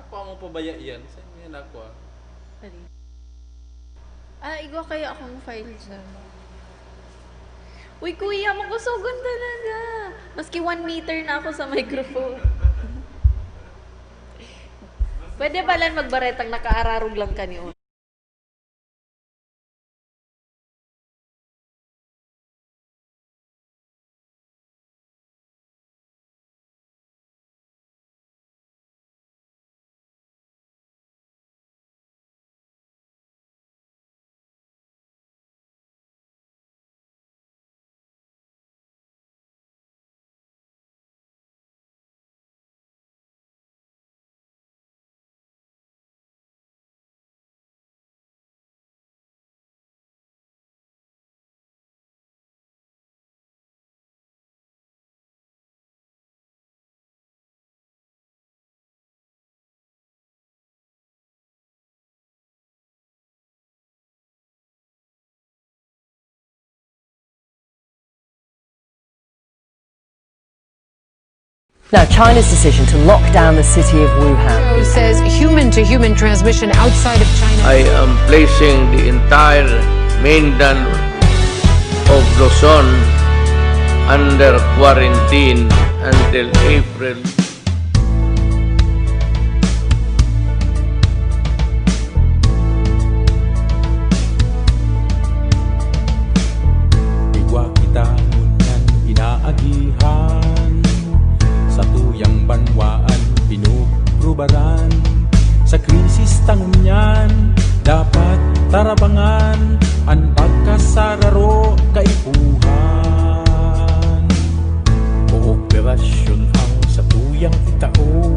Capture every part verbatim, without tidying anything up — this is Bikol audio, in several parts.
Kua mo pabaya yan. Sa inyo yan ako, ah. Dali. Ah, igwa kaya akong file dyan. Uy, kuya, makusogon talaga. Maski one meter na ako sa microphone. Pwede ba lang magbaretang nakaararog lang kanion? Now, China's decision to lock down the city of Wuhan. Says human-to-human transmission outside of China. I am placing the entire mainland of Luzon under quarantine until April. Igwa kita ngunyan inaagihan, satuyang banwaan pinugrubaran. Sa krisis ta ngunyan dapat tarabangan an pagkasararo kaipuhan. Kooperasyon ang satuyang itao,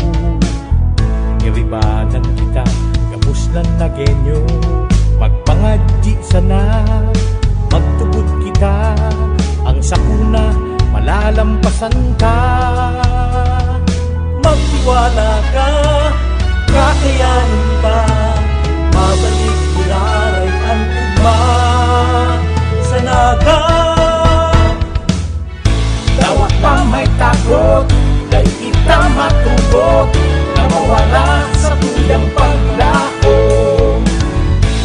iribanan kita gabos na Nagueño. Magpangadyi sana, magtubod kita, ang sakuna malalampasan ta. Magtiwala ka, kakayanin ta, mabalik giraray an ugma sa Naga. Dawa ta may takot, dai kita matugot na mawala sa tuyang paglaom.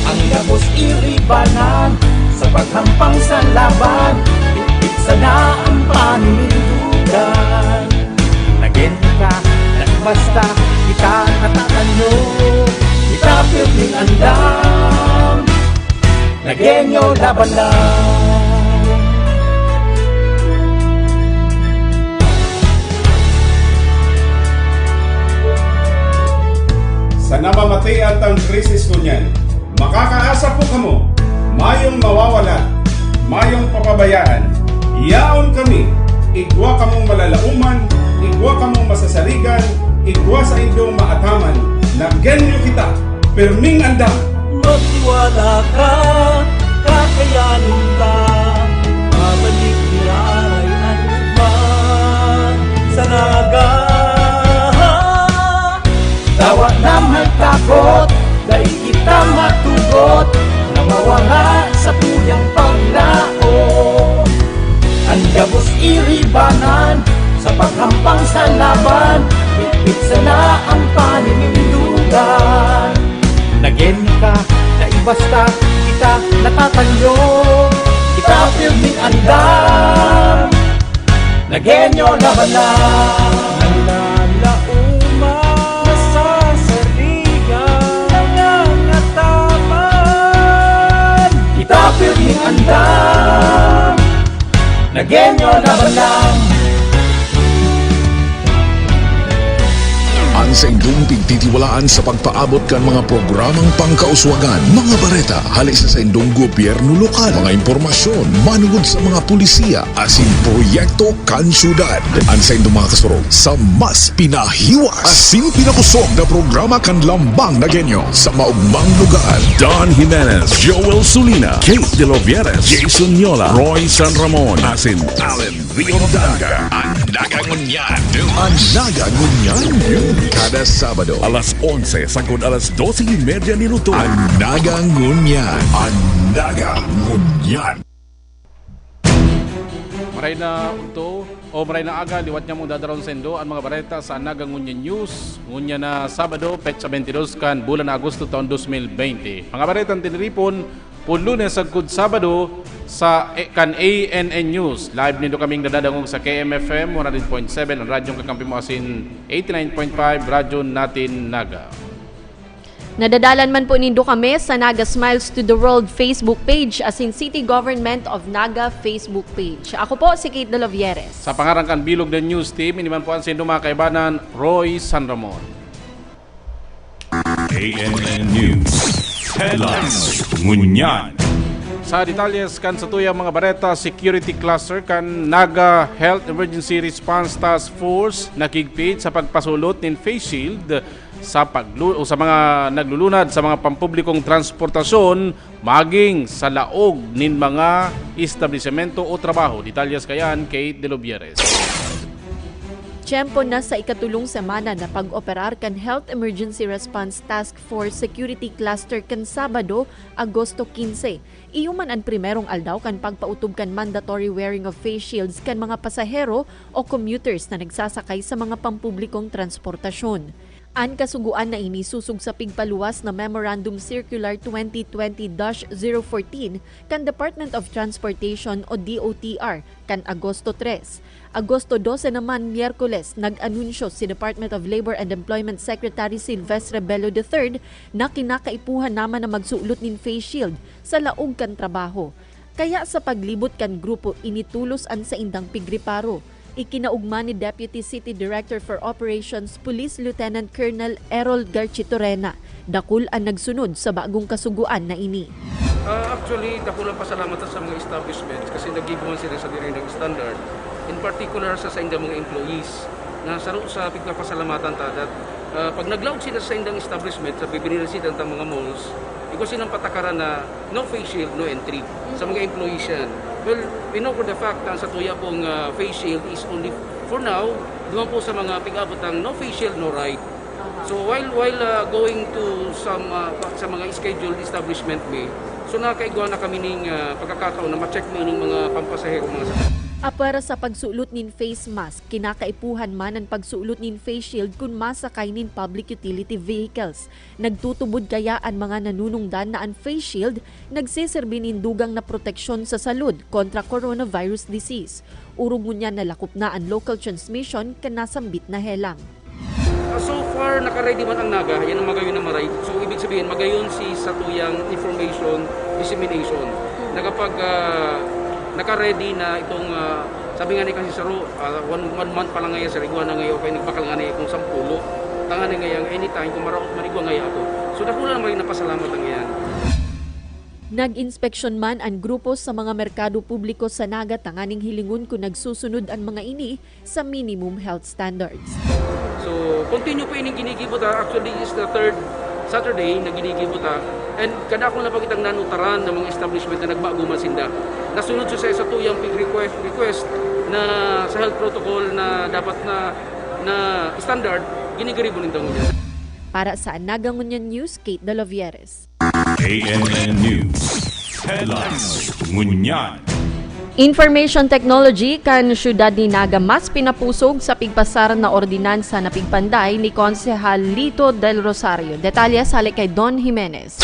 Ang gabos iribanan sa paghampang sa laban, bitbit sana ang paninindugan. Nagen ka, na basta kita natatanyo, kita pirming andam. Nagueño laban lang. Sa namamatian tang krisis ngunyan, makakaasa po kamo, mayong mawawala, mayong papabayaan. Yaon kami, igwa kamong malalaoman, igwa kamong masasarigan, igwa saindong maataman. Nagueño kita, pirming andam. Magtiwala ka, kakayanin ta, mabalik giraray an ugma sa Naga. Dawa na may takot, dai kita matugot na mawala sa tuyang paglaom. An gabos iribanan sa paghampang sa laban, bitbit sana ang paninindugan. Nagen ka, dai basta kita natatanyo, kita pirming andam. Nagueño laban lang. Nalalaoman, nasasarigan, nangangataman. Kita pirming andam. Nagueño laban lang. An saindong pigtitiwalaan sa pagpaabot kan mga programang pangkauswagan, mga bareta hale sa saindong gobyerno lokal, mga impormasyon manungod sa mga pulisiya asin proyekto kan syudad. An saindong mga kasurog sa mas pinahiwas asin pinakosog na programa kan Lambang Nagueño sa maogmang lugar. Don Jimenez, Joel Sulina, Kate De Lovieres, Jason Yola, Roy San Ramon, asin Allen Rio Dangan. An Naga Ngunyan. An Naga Ngunyan. Kada Sabado. Alas onse sagkod alas dose y media nin utog. An Naga Ngunyan. An Naga Ngunyan. Maray na udto o maray na aga, liwat niya mong dadaron sa indo an mga bareta sa Naga Ngunyan News. Ngunyan na Sabado, petsa twenty-two kan bulan na Agosto taon twenty twenty. Mga baretang tiniripon, pun Lunes sagkod Sabado sa, eh, kan A N N News. Live nindo kaming nadadangog sa K M F M one hundred point seven, ang radyong kakampi mo asin eighty-nine point five Radyo Natin Naga. Nadadalan man po nindo kami sa Naga Smiles to the World Facebook page asin City Government of Naga Facebook page. Ako po si Kate Delovieres. Sa pangaran kan Bilog na News Team, ini man po ang saindo mga kaibanan, Roy San Ramon. A N N News Headlines. Ngunyan. Sa detalyes kan satuyang mga bareta, security cluster kan Naga Health Emergency Response Task Force nakigpit sa pagpasulot nin face shield sa paglu- o sa mga naglulunad sa mga pampublikong transportasyon maging sa laog nin mga establisemento o trabaho. Detalyes kayan, Kate Delobieres. Tiyempo na sa ikatulong semana na pag-operar kan Health Emergency Response Task Force Security Cluster kan Sabado, Agosto quince. Iyo man an primerong aldaw kan pagpaotob kan mandatory wearing of face shields kan mga pasahero o commuters na nagsasakay sa mga pampublikong transportasyon. An kasugoan na ini sosog sa pigpaluwas na Memorandum Circular twenty twenty dash zero fourteen kan Department of Transportation o D O T R kan Agosto tres. Agosto dose naman, Miyerkules, nag-anunsyo si Department of Labor and Employment Secretary Silvestre Bello the third na kinakaipuhan naman na magsulot nin face shield sa laog kan trabaho. Kaya sa paglibot kan grupo, ini tolos an saindang pigreparo. Ikinaogma ni Deputy City Director for Operations, Police Lieutenant Colonel Errol Garchitorena, dakul an nagsunod sa bagong kasugoan na ini. Ah, actually, dakul ang pasalamat sa mga establishments kasi naggibuhan sila sa diri ng standard. In particular sa saindang mga employees na saro sa pigpapasalamatan ta that ah, pag naglaog sila sa saindang establishment, sa bibinira sila ng mga malls, igwa silang patakaran na no face shield, no entry sa mga employees yan. Well, we know for the fact na ang satuya pong ah, face shield is only for now, duman po sa mga pig-abot ng no face shield, no ride. So while while ah, going to some ah, pa- sa mga scheduled establishment mi, so nakaigwa na kami ning ah, pagkakataon na ma-check mi ining mga pampasahero, mga sakay. Apwera sa pagsulot nin face mask, kinakaipuhan man an pagsulot nin face shield kun masakay nin public utility vehicles. Nagtutubod kaya an mga nanunungdan na an face shield nagseserbi nin dugang na proteksyon sa salud kontra coronavirus disease. Orog ngunyan na lakop na an local transmission kan nasambit na helang. Ah, so far, naka-ready man ang Naga. Yan ang magayon na maray. So, ibig sabihin, magayon si satuyang information dissemination. Nakapag, ah, naka-ready na itong, ah, sabi nga ni kasi saro, ah, one, one month pa lang ngayon, sir, igwa na ngayon, kaya nagbakal nga na itong sampulo. Tangan na ngayon, anytime, kung maraot man, igwa ngayon ako. So, dakula na maray napasalamat ang yan. Nag-inspeksyon man an grupo sa mga merkado publiko sa Naga tanganing hilingon kun nagsusunod an mga ini sa minimum health standards. So, continue po ining ginigibo ta. Actually, is the third Saturday na ginigibo ta. And kada akong napakitang nanutaran ng mga establishment na nagbago man sinda. Nasunod sa isa tuyang big request, request na sa health protocol na dapat na na standard, ginigiribo ninda ngunyan. Para sa Naga Ngunyan News, Kate Dalovieres. A N N News Headlines. Ngunyan. Information Technology kan siyudad ni Naga mas pinapusog sa pigpasar na ordinansa na pigpanday ni Konsehal Lito Del Rosario. Detalye hale kay Don Jimenez.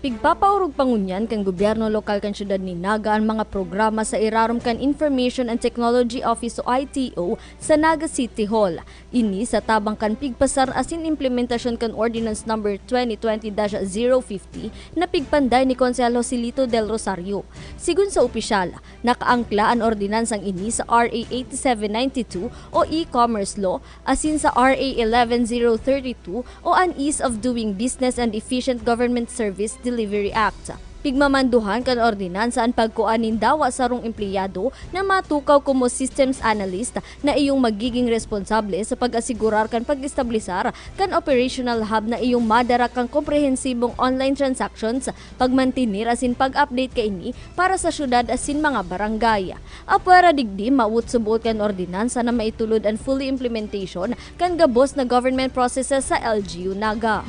Pigpapaorog pa ngunyan kan gobyerno lokal kan siyudad ni Naga an mga programa sa irarom kan Information and Technology Office o I T O sa Naga City Hall. Ini sa tabang kan pigpasar asin implementasyon kan Ordinance Number twenty twenty dash zero fifty na pigpanday ni Konsehal Joselito Del Rosario. Sigon sa opisyal, nakaangkla an ordinansang ini sa R A eighty-seven ninety-two o e-commerce law asin sa R A eleven zero thirty-two o an Ease of Doing Business and Efficient Government Service Delivery Act. Pigmamanduhan kan ordinansa an pagkua nin dawa sarong empleyado na matukaw komo systems analyst na iyong magiging responsable sa pag-asigurar kan pag-establisar kan operational hub na iyong madara kan komprehensibong online transactions, pagmantener asin pag-update kaini para sa syudad asin mga barangay. Apwera digdi, mawot subot kan ordinansa na maitulod an fully implementation kan gabos na government processes sa L G U Naga.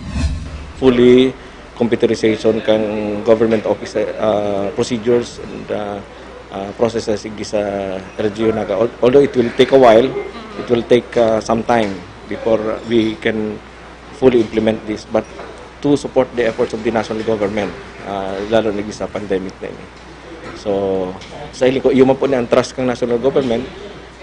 Fully computerization kan government office ah, procedures and ah, uh, process sa sige sa L G U Naga. Al-, although it will take a while, it will take uh, some time before we can fully implement this, but to support the efforts of the national government, uh, lalo na sa pandemic na ini. So, sa hiling ko, iyo man po ni ang trust kang national government,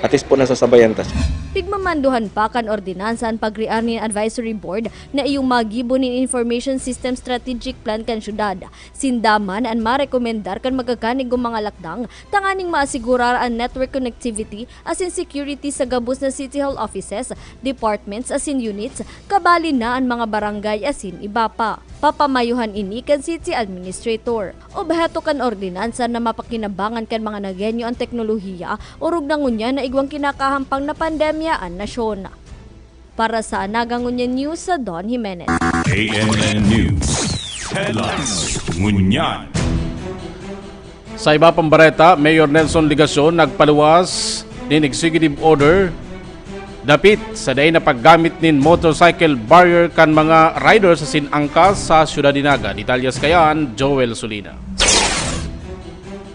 at least po nasasabayan ta siya. Pigmamanduhan pa kan ordinansa an pagriar nin advisory board na iyong magibo nin information system strategic plan kan syudad. Sinda man an marekomendar kan magkakanigong mga lakdang tanganing maasigurar an network connectivity asin security sa gabos na City Hall offices, departments asin units, kabali na an mga barangay asin iba pa. Papamayuhan ini kan City Administrator. Obheto kan ordinansa na mapakinabangan kan mga Nagueño an teknolohiya, orog na ngunyan na igwang kinakahampang na pandemya an nasyon. Para sa Naga Ngunyan News, sa Don Jimenez. A N N News Headlines Ngunyan. Sa iba pang bareta, Mayor Nelson Legacion nagpaluwas nin executive order dapit sa dai na paggamit nin motorcycle barrier kan mga riders sa Sinangka sa Siyudad ni Naga. Detalyes kayan, Joel Solina.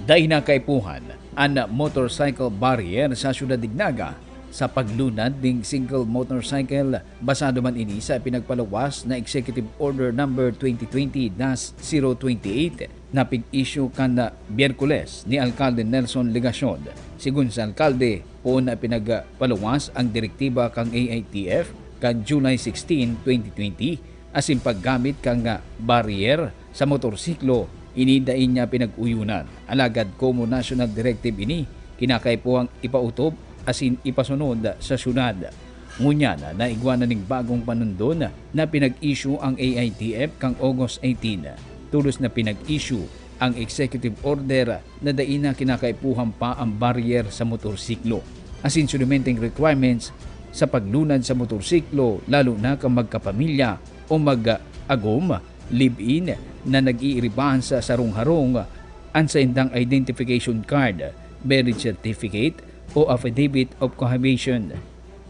Dai na kaipuhan an motorcycle barrier sa Siyudad ni Naga sa paglunad ning single motorcycle, basado man ini sa pinagpaluwas na Executive Order Number twenty twenty dash zero twenty eight na pig-issue kan Biyerkules ni Alkalde Nelson Legacion. Sigon sa alkalde, poon na pinagpaluwas ang direktiba kan A I T F kan July sixteen, twenty twenty, asin paggamit kan barrier sa motorsiklo, ini dai niya pinag-uyonan. Alagad komo national directive ini, kinakaipuhang ipautob asin ipasunod sa syudad. Ngunyan, naigwa na ning bagong panundon na pinag-issue ang A I T F kan August eighteen. Tolos na pinag-issue ang executive order na dai na kinakaipuhan pa ang barrier sa motorsiklo asin sulimenteng requirements sa paglunad sa motorsiklo, lalo na kan magkapamilya o mag-agom, live-in, na nag-iiribahan sa sarong harong an saindang identification card, marriage certificate o affidavit of cohabitation.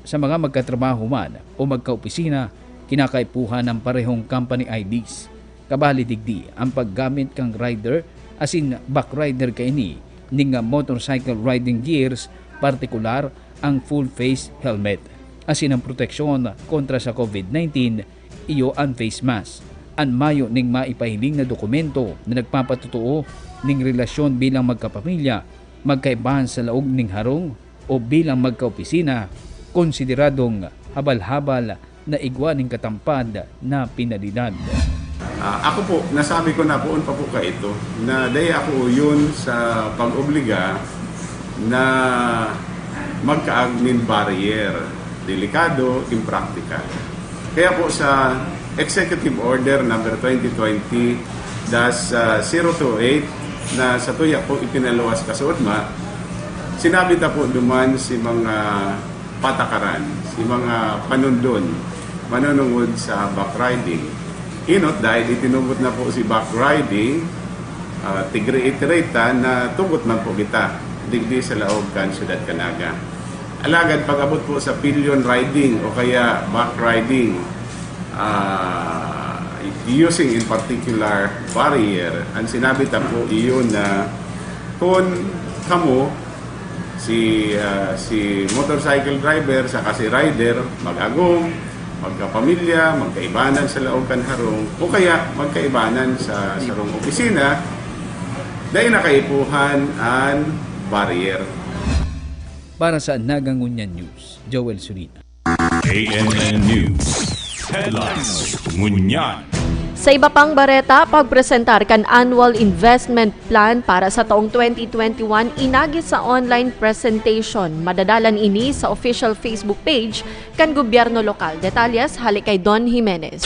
Sa mga magkatrabaho man o magkaopisina, kinakaipuhan ang parehong company I Ds. Kabali digdi ang paggamit kan rider asin backrider kaini ning motorcycle riding gears, partikular ang full face helmet, asin ang proteksyon kontra sa COVID nineteen, iyo an face mask. An mayo ning maipahiling na dokumento na nagpapatotoo ning relasyon bilang magkapamilya, magkaibahan sa laog ning harong o bilang magkaopisina, konsideradong habal-habal na igwa nin katampad na penalidad. Ah, ako po, nasabi ko na poon pa po kaito na dai ako uyon sa pag-obliga na magkaag nin barrier. Delikado, impractical. Kaya po sa Executive Order number twenty twenty dash zero two eight na satuya po ipinaluwas kasuodma, sinabi ta po duman si mga patakaran, si mga panundon manunungod sa backriding. Inot dahil itinugot na po si backriding, ah, tig-reiterate ta na tugot man po kita digdi sa laog kan Syudad kan Naga. Alagad pag-abot po sa pillion riding o kaya backriding, ah, using in particular barrier, ang sinabi ta po iyon na kung kamo, si, ah, si motorcycle driver saka si rider mag-agom, magkapamilya, magkaibanan sa laog kan harong, o kaya magkaibanan sa sarong opisina, dai na kaipuhan an barrier. Para sa Naga Ngunyan News, Joel Solina. A N N News Headlines Ngunyan. Sa iba pang bareta, pagpresentar kan Annual Investment Plan para sa taong twenty twenty-one inagi sa online presentation. Madadalan ini sa official Facebook page kan gobyerno lokal. Detalyes hale kay Don Jimenez.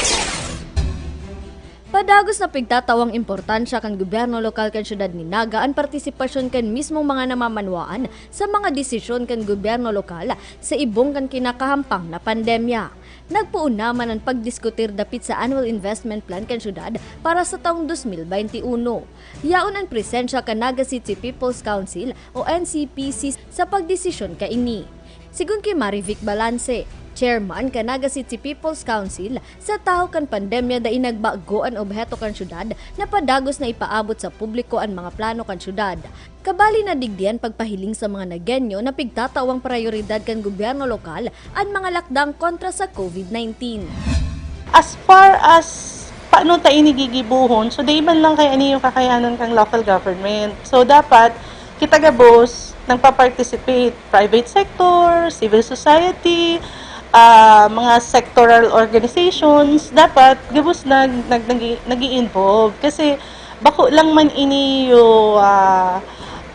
Padagos na pigtatawang importansya kan gobyerno lokal kan siyudad ni Naga an partisipasyon kan mismong mga namamanwaan sa mga desisyon kan gobyerno lokal sa ibong kan kinakahampang na pandemya. Nagpoon na man an pagdiskutir dapit sa Annual Investment Plan kan siyudad para sa taong dos mil baynte uno. Yaon an presensya kan Naga City People's Council o N C P C sa pagdesisyon kaini. Sigon ki Marivic Balanse, Chairman kan Naga City People's Council, sa tahaw kan pandemya dai nagbago an obheto kan syudad na padagos na ipaabot sa publiko an mga plano kan syudad. Kabali na digdi an pagpahiling sa mga Nagueño na pigtatawang prayoridad kan gobyerno lokal an mga lakdang kontra sa COVID nineteen. As far as paano ta ini gigibohon, so dai man lang kaya ini yung kakayanan kang local government. So dapat kita gabos nagpa-participate, private sector, civil society, ah, mga sectoral organizations, dapat gabos nag, nag, nag, nag-i-involve. Kasi bako lang man ini yung, ah,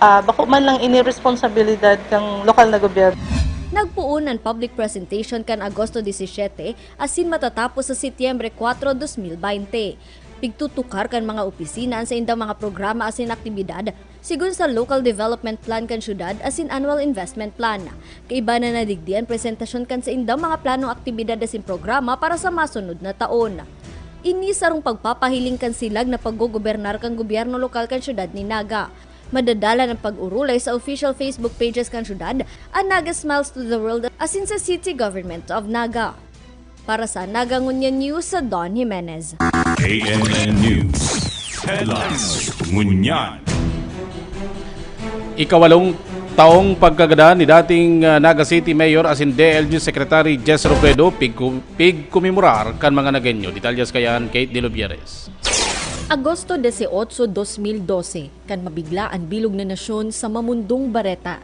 ah, bako man lang ini responsibilidad kang lokal na gobyerno. Nagpoon an public presentation kan Agosto disisiete asin matatapos sa Setyembre kuwatro, dos mil baynte. Pigtutukar kan mga opisina an saindang mga programa asin aktibidad, sigon sa Local Development Plan kan syudad asin Annual Investment Plan. Kaiba na nadigdi an presentasyon kan saindang mga planong aktibidad asin programa para sa masunod na taon. Ini sarong pagpapahiling kan silag na paggogobernar kan gobyerno lokal kan syudad nin Naga. Madadalan an pag-orolay sa official Facebook pages kan syudad, an Naga Smiles to the World asin sa City Government of Naga. Para sa Naga Ngunyan News, sa Don Jimenez. A N N News Headlines. Ngunyan. Ikawalong taong pagkagadan ni dating, ah, Naga City Mayor asin D L G Secretary Jess Robredo pigku-, pigkumemorar kan mga Nagueño. Detalyes kayan, Kate Delubieres. Agosto dieciocho, dos mil doce, kan mabigla an bilog na nasyon sa Mamundong Bareta.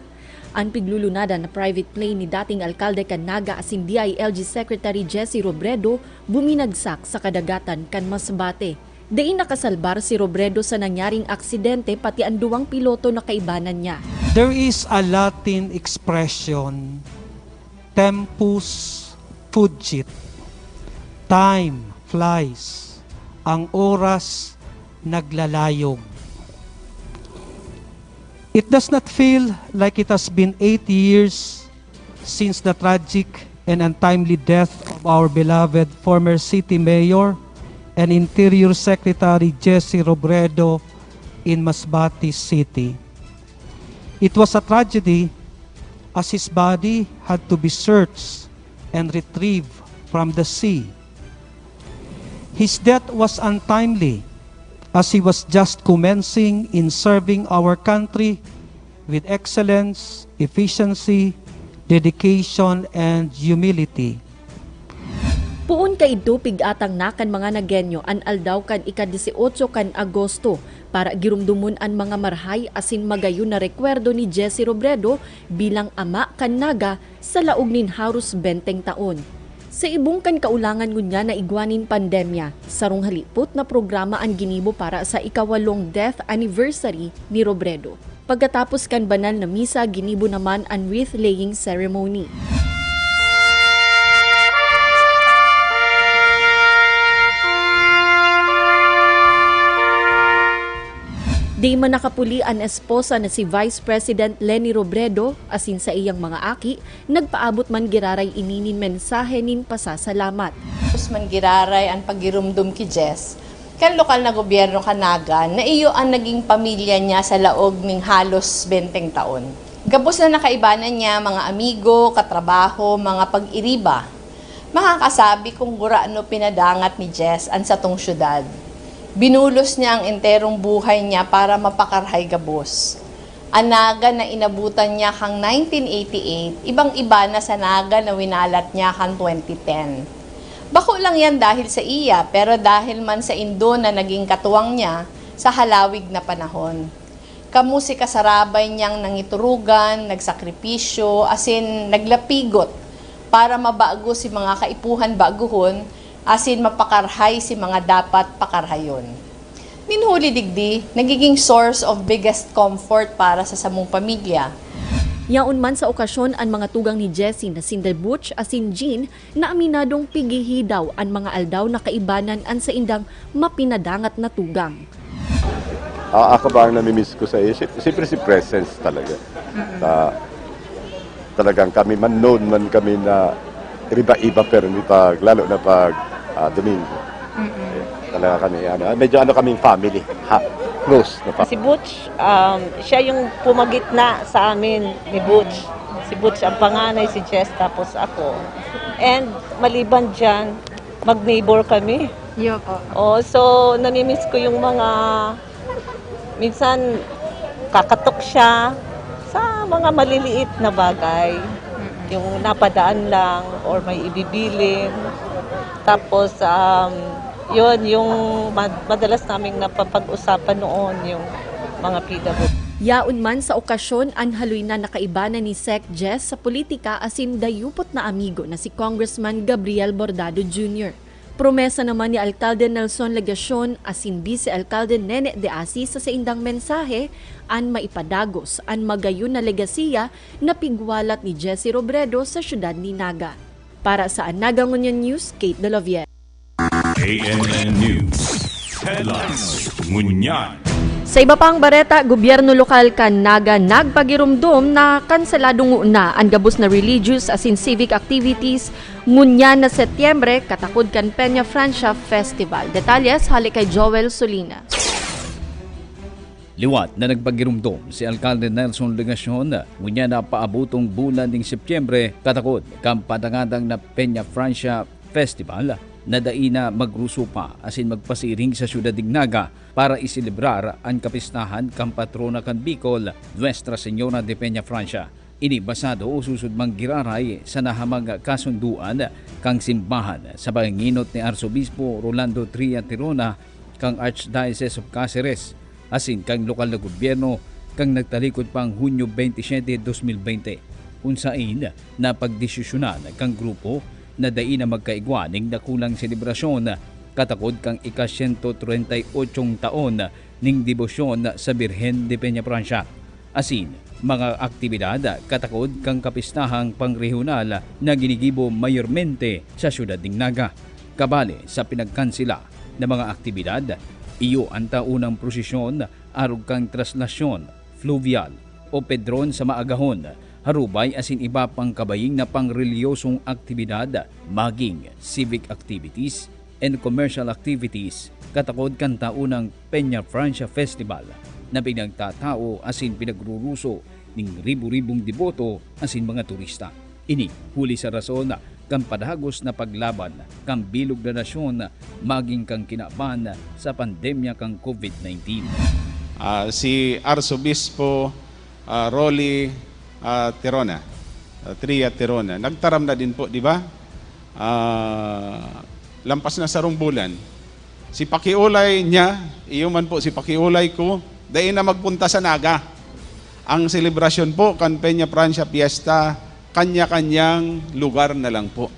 An piglulunadan na private plane ni dating alkalde kan Naga asin D I L G Secretary Jesse Robredo buminagsak sa kadagatan kan Masbate. Dai nakasalbar si Robredo sa nangyaring aksidente, pati an duwang piloto na kaibanan niya. There is a Latin expression, "Tempus fugit." Time flies. Ang oras naglalayog. It does not feel like it has been eight years since the tragic and untimely death of our beloved former city mayor and Interior Secretary Jesse Robredo in Masbate City. It was a tragedy as his body had to be searched and retrieved from the sea. His death was untimely as he was just commencing in serving our country with excellence, efficiency, dedication, and humility. Poon kaidto pig-atang na kan mga Nagueño an aldaw kan ika-dieciocho kan Agosto para giromdomon an mga marhay asin magayon na rekwerdo ni Jesse Robredo bilang ama kan Naga sa laog nin haros benteng taon. Sa ibong kan kaulangan ngunyan na igwa nin pandemya, sarong halipot na programa an ginibo para sa ikawalong death anniversary ni Robredo. Pagkatapos kan banal na misa, ginibo naman an wreath-laying ceremony. Di man nakapuli an esposa na si Vice President Leni Robredo asin saiyang mga aki, nagpaabot man giraray ini nin mensahe nin pasasalamat. Tapos man giraray an paggiromdom ki Jess kan lokal na gobyerno kan Naga na iyo an naging pamilya niya sa laog ning halos benteng taon. Gabos na nakaibanan niya, mga amigo, katrabaho, mga pag-iriba. Makakasabi kung gurano pinadangat ni Jess an satong syudad. Binulos niya ang enterong buhay niya para mapakarhay gabos. An Naga na inabutan niya kan nineteen eighty-eight, ibang-iba na sa Naga na winalat niya kan twenty ten. Bako lang yan dahil sa iya, pero dahil man sa indo na naging katuwang niya sa halawig na panahon. Kamo si kasarabay niyang nangiturugan, nagsakripisyo, asin naglapigot para mabago si mga kaipuhan baguhon asin mapakarhay si mga dapat pakarhayon. Nin huli digdi, nagiging source of biggest comfort para sa samong pamilya. Yaon man sa okasyon an mga tugang ni Jessie na sinda Butch asin Jean na aminadong pigihi daw an mga aldaw na kaibanan an saindang mapinadangat na tugang. Ah, ako ba ang namimiss ko sa iyo? Siyempre si presence talaga. Ta, talagang kami, man known man kami na iba-iba, pero ni pag, lalo na pag ah, Domingo. Eh, talaga kami, ano, medyo ano kaming family, ha? Close na Si family. Butch, um, siya yung pumagitna sa amin ni Butch. Si Butch ang panganay, si Jess, tapos ako. And maliban dyan, mag-neighbor kami. Yup. Oh, so namimiss ko yung mga, minsan kakatok siya sa mga maliliit na bagay. Yung napadaan lang or may ibibilin. Tapos, um, yun, yung mad- madalas naming napapag-usapan noon, yung mga P W. Yaon man sa okasyon, an haloy na nakaiba na ni Sec Jess sa politika asin dayupot na amigo na si Congressman Gabriel Bordado Junior. Promesa naman ni Alkalde Nelson Legacion asin Vice Alkalde Nene de Asi sa saindang mensahe an maipadagos an magayon na legasiya na pigwalat ni Jesse Robredo sa siyudad ni Naga. Para sa An Naga Ngunyan News, Kate Delavier. A N N News Headlines. Ngunyan. Sa iba pang bareta, gobyerno lokal kan Naga nagpagiromdom na kanselado nguna an gabos na religious asin civic activities ngunyan na Setyembre katakod kan Peña Francia Festival. Detalles hale kay Joel Solina. Liwat na nagpagiromdom si Alkalde Nelson Legacion ngunyan na paabotong bulan ning Setyembre katakod kan padangadang na Peña Francia Festival na dai na magruso pa asin magpasiring sa siyudad nin Naga para iselebrar an kapistahan kan patrona kan Bicol, Nuestra Señora de Peña Francia. Ini basado o susud man giraray sa nahamang kasundoan kan simbahan sa panginot ni Arsobispo Rolando Tria Tirona kan Archdiocese of Caceres asin kan lokal na gobyerno kan nagtalikod pang Hunyo twenty-seven, twenty twenty, kun saen napagdesisyonan kan grupo na dai na magkaigwa ning dakulang selebrasyon katakod kan ika-sento treinta y ocho taon ning debosyon sa Birhen de Peña Francia, asin mga aktibidad katakod kan kapistahang pangrehiyonal na ginigibo mayormente sa siyudad nin Naga. Kabali sa pinagkansela na mga aktibidad, iyo an taonang prosesyon arog kan traslasyon, fluvial o Pedron sa maagahon, harubay asin iba pang kabaying na pangreliyosong aktibidad, maging civic activities and commercial activities, katakod kan taonang Peña Francia Festival na pinagtatao asin pinagruruso nin ribo-ribong deboto asin mga turista. Ini huli sa rason kan padagos na paglaban kan bilog na nasyon magin kan kinaban sa pandemya kan COVID nineteen. Ah, si Arsobispo, ah, Rolly, ah, Tirona, ah, Tria Tirona, nagtaram na din po, di ba? Ah, lampas na sarong bulan. Si pakiolay niya, iyo man po si pakiolay ko, dai na magpunta sa Naga. Ang selebrasyon po kan Peña Francia Fiesta, kanya-kanyang lugar na lang po.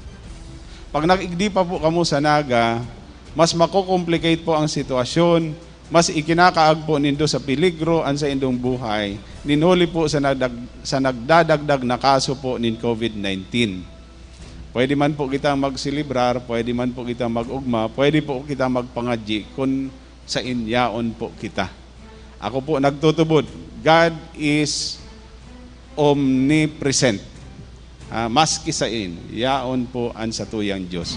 Pag nag-igdi pa po kamo sa Naga, mas mako-complicate po ang sitwasyon, mas ikinakaag po nindo sa peligro an saindong buhay, nin huli po sa, nadag- sa nagdadagdag na kaso po nin COVID nineteen. Pwede man po kita magselebrar, pwede man po kita mag-ugma, pwede po kita magpangadyi kun sain yaon po kita. Ako po nagtutubod, God is omnipresent. Ah, maski sain, yaon po an satuyang Dios.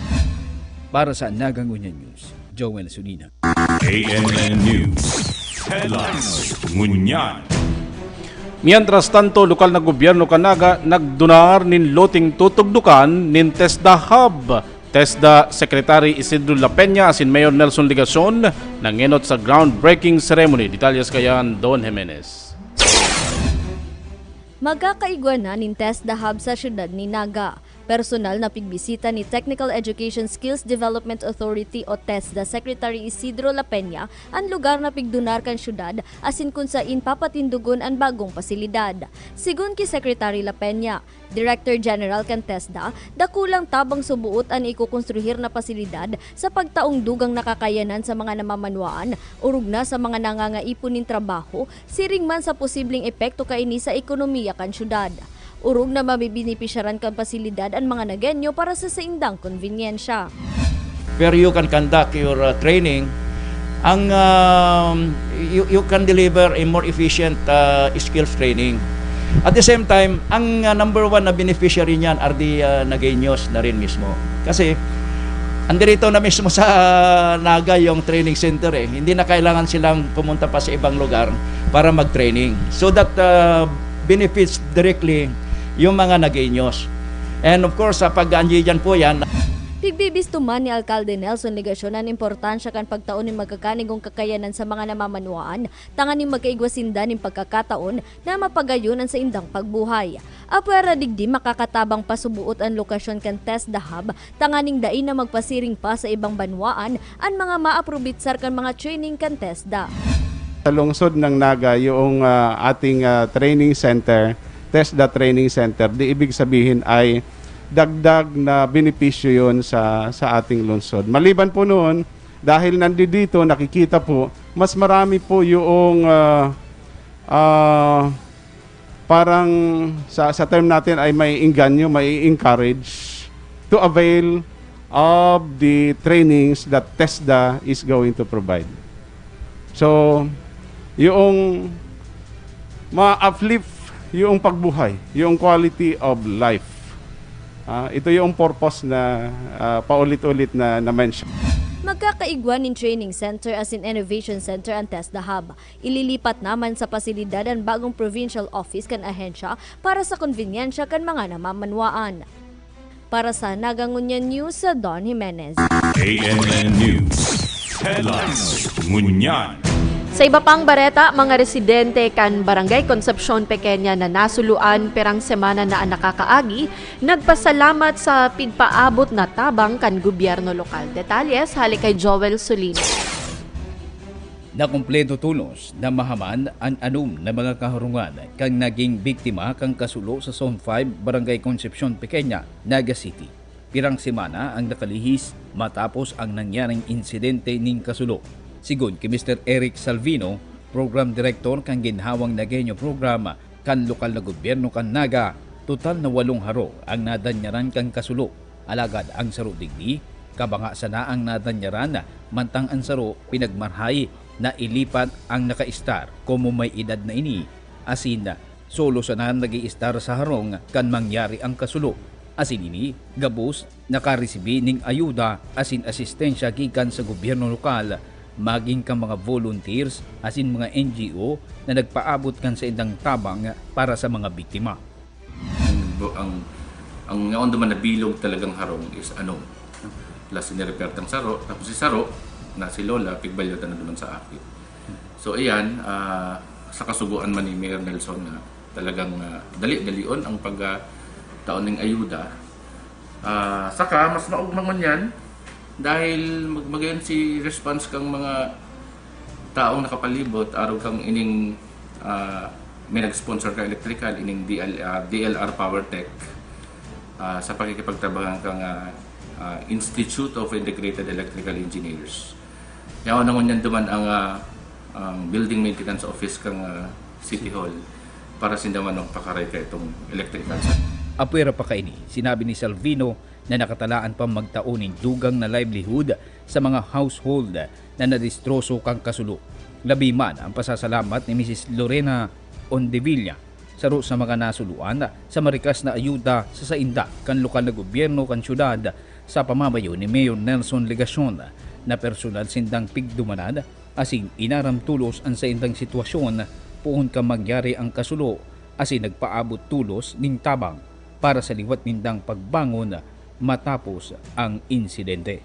Para sa Naga Ngunyan News, Joel Sulina. A N N News Headlines. Ngunyan. Mientras tanto, lokal na gobyerno kan Naga nagdunar nin loteng tutugdokan nin TESDA Hub. TESDA Secretary Isidro La Peña asin Mayor Nelson Legacion nangenot sa groundbreaking ceremony. Detalles kayan, Don Jimenez. Magkakaigwa na nin TESDA Hub sa siyudad ni Naga. Personal na pigbisita ni Technical Education Skills Development Authority o TESDA Secretary Isidro La Peña an lugar na pigdunar kan syudad asin kun sain papatindogon an bagong pasilidad. Sigon ki Secretary La Peña, Director General kan TESDA, dakulang tabang subuot an ikokonstruhir na pasilidad sa pagtaong dugang na kakayanan sa mga namamanwaan, orog na sa mga nangangaipo nin trabaho, siring man sa posibleng epekto kaini sa ekonomiya kan syudad. Orog na mabebenepisyaran kan pasilidad an mga Nagueño para sa saindang konbenyensya. Where you can conduct your uh, training, ang um, you, you can deliver a more efficient uh, skills training. At the same time, ang uh, number one na beneficiary niyan are the uh, Nagueños na rin mismo. Kasi andirito na mismo sa uh, Naga yung training center eh. Hindi na kailangan silang pumunta pa sa ibang lugar para mag-training. So that uh, benefits directly yung mga Nagueños. And of course, sa pag-aanjijan po yan, Pigbibisto man ni Alkalde Nelson Legacion an importansya kan pagtao nin magkakanigong kakayanan sa mga namamanwaan tanganing magkaigwa sinda nin pagkakataon na mapagayon an saindang pagbuhay. Apwera digdi, makakatabang pasuboot an lokasyon kan TESDA Hub tanganing dai na magpasiring pa sa ibang banwaan an mga maaprobitsar kan mga training kan TESDA. Sa lungsod ng Naga, yung ah, ating ah, training center, TESDA Training Center, di ibig sabihin ay dagdag na benepisyo yun sa, sa ating lungsod. Maliban po noon, dahil nandito, nakikita po, mas marami po yung ah, ah, parang sa, sa term natin ay may inganyo, may encourage to avail of the trainings that TESDA is going to provide. So, yung ma-uplift yung pagbuhay, yung quality of life. Ah, ito yung purpose na ah, paulit-ulit na na-mention. Magkakaigwa nin training center asin innovation center an TESDA Hub. Ililipat naman sa pasilidad an bagong provincial office kan ahensya para sa konbenyensya kan mga namamanwaan. Para sa Naga Ngunyan News, Don Jimenez. A N N News Headlines. Ngunyan. Sa iba pang bareta, mga residente kan Barangay Concepcion Pequeña na nasuluan pirang semana na an nakakaagi, nagpasalamat sa pigpaabot na tabang kan gobyerno lokal. Detalles hale kay Joel Solino. Nakumpleto tolos na mahaman an anom na mga kaharungan kan naging biktima kan kasulo sa Zone five, Barangay Concepcion Pequeña, Naga City. Pirang semana ang nakalihis matapos ang nangyaring insidente nin kasulo. Sigon ki Mister Eric Salvino, Program Director kan ginhawang Nagueño Program kan lokal na gobyerno kan Naga, total na walong harong ang nadanyaran kan kasulo. Alagad ang saro digdi, kabanga sana ang nadanyaran, mantang an saro pinagmarhay na ilipat ang nakaistar komo may edad na ini, asin solo sana nag-iistar sa harong kan mangyari ang kasulo. Asin ini, gabos nakaresibi nin ayuda asin asistensya gikan sa gobyerno lokal, magin kan mga volunteers asin mga N G O na nagpaabot kan saindang tabang para sa mga biktima. Ang, ang, ang naon duman na bilog talagang harong is ano, plus nirepair tang saro, tapos si saro na si Lola, pigbalyo na duman sa aki. So ayan, ah, sa kasugoan man ni Mayor Nelson na talagang ah, dali-dalion ang pag ah, taon ng ayuda. Ah, saka mas maugma ngunyan dahil mag magayon si response kang mga taong nakapalibot, arog kang ining ah, may nag-sponsor ka electrical, ining D L, ah, D L R Power Tech, ah, sa pakikipagtrabahan kang ah, ah, Institute of Integrated Electrical Engineers. Yaon na ngunyan duman ang, ah, ang building maintenance office kang ah, City Hall para sinda man magpakaray ka itong electrical. Apwera pa kaini, sinabi ni Salvino na nakatalaan pang magtao nin dugang na livelihood sa mga household na nadistroso kan kasulo. Labi man ang pasasalamat ni Misis Lorena Ondevilla, saro sa mga nasuluan sa marikas na ayuda sa sainda kan lokal na gobyerno kan syudad sa pamamayo ni Mayor Nelson Legacion, na personal sindang pigdumanan asin inaram tolos an saindang sitwasyon poon kan mangyari ang kasulo, asin nagpaabot tolos nin tabang para sa liwat nindang pagbangon matapos ang insidente.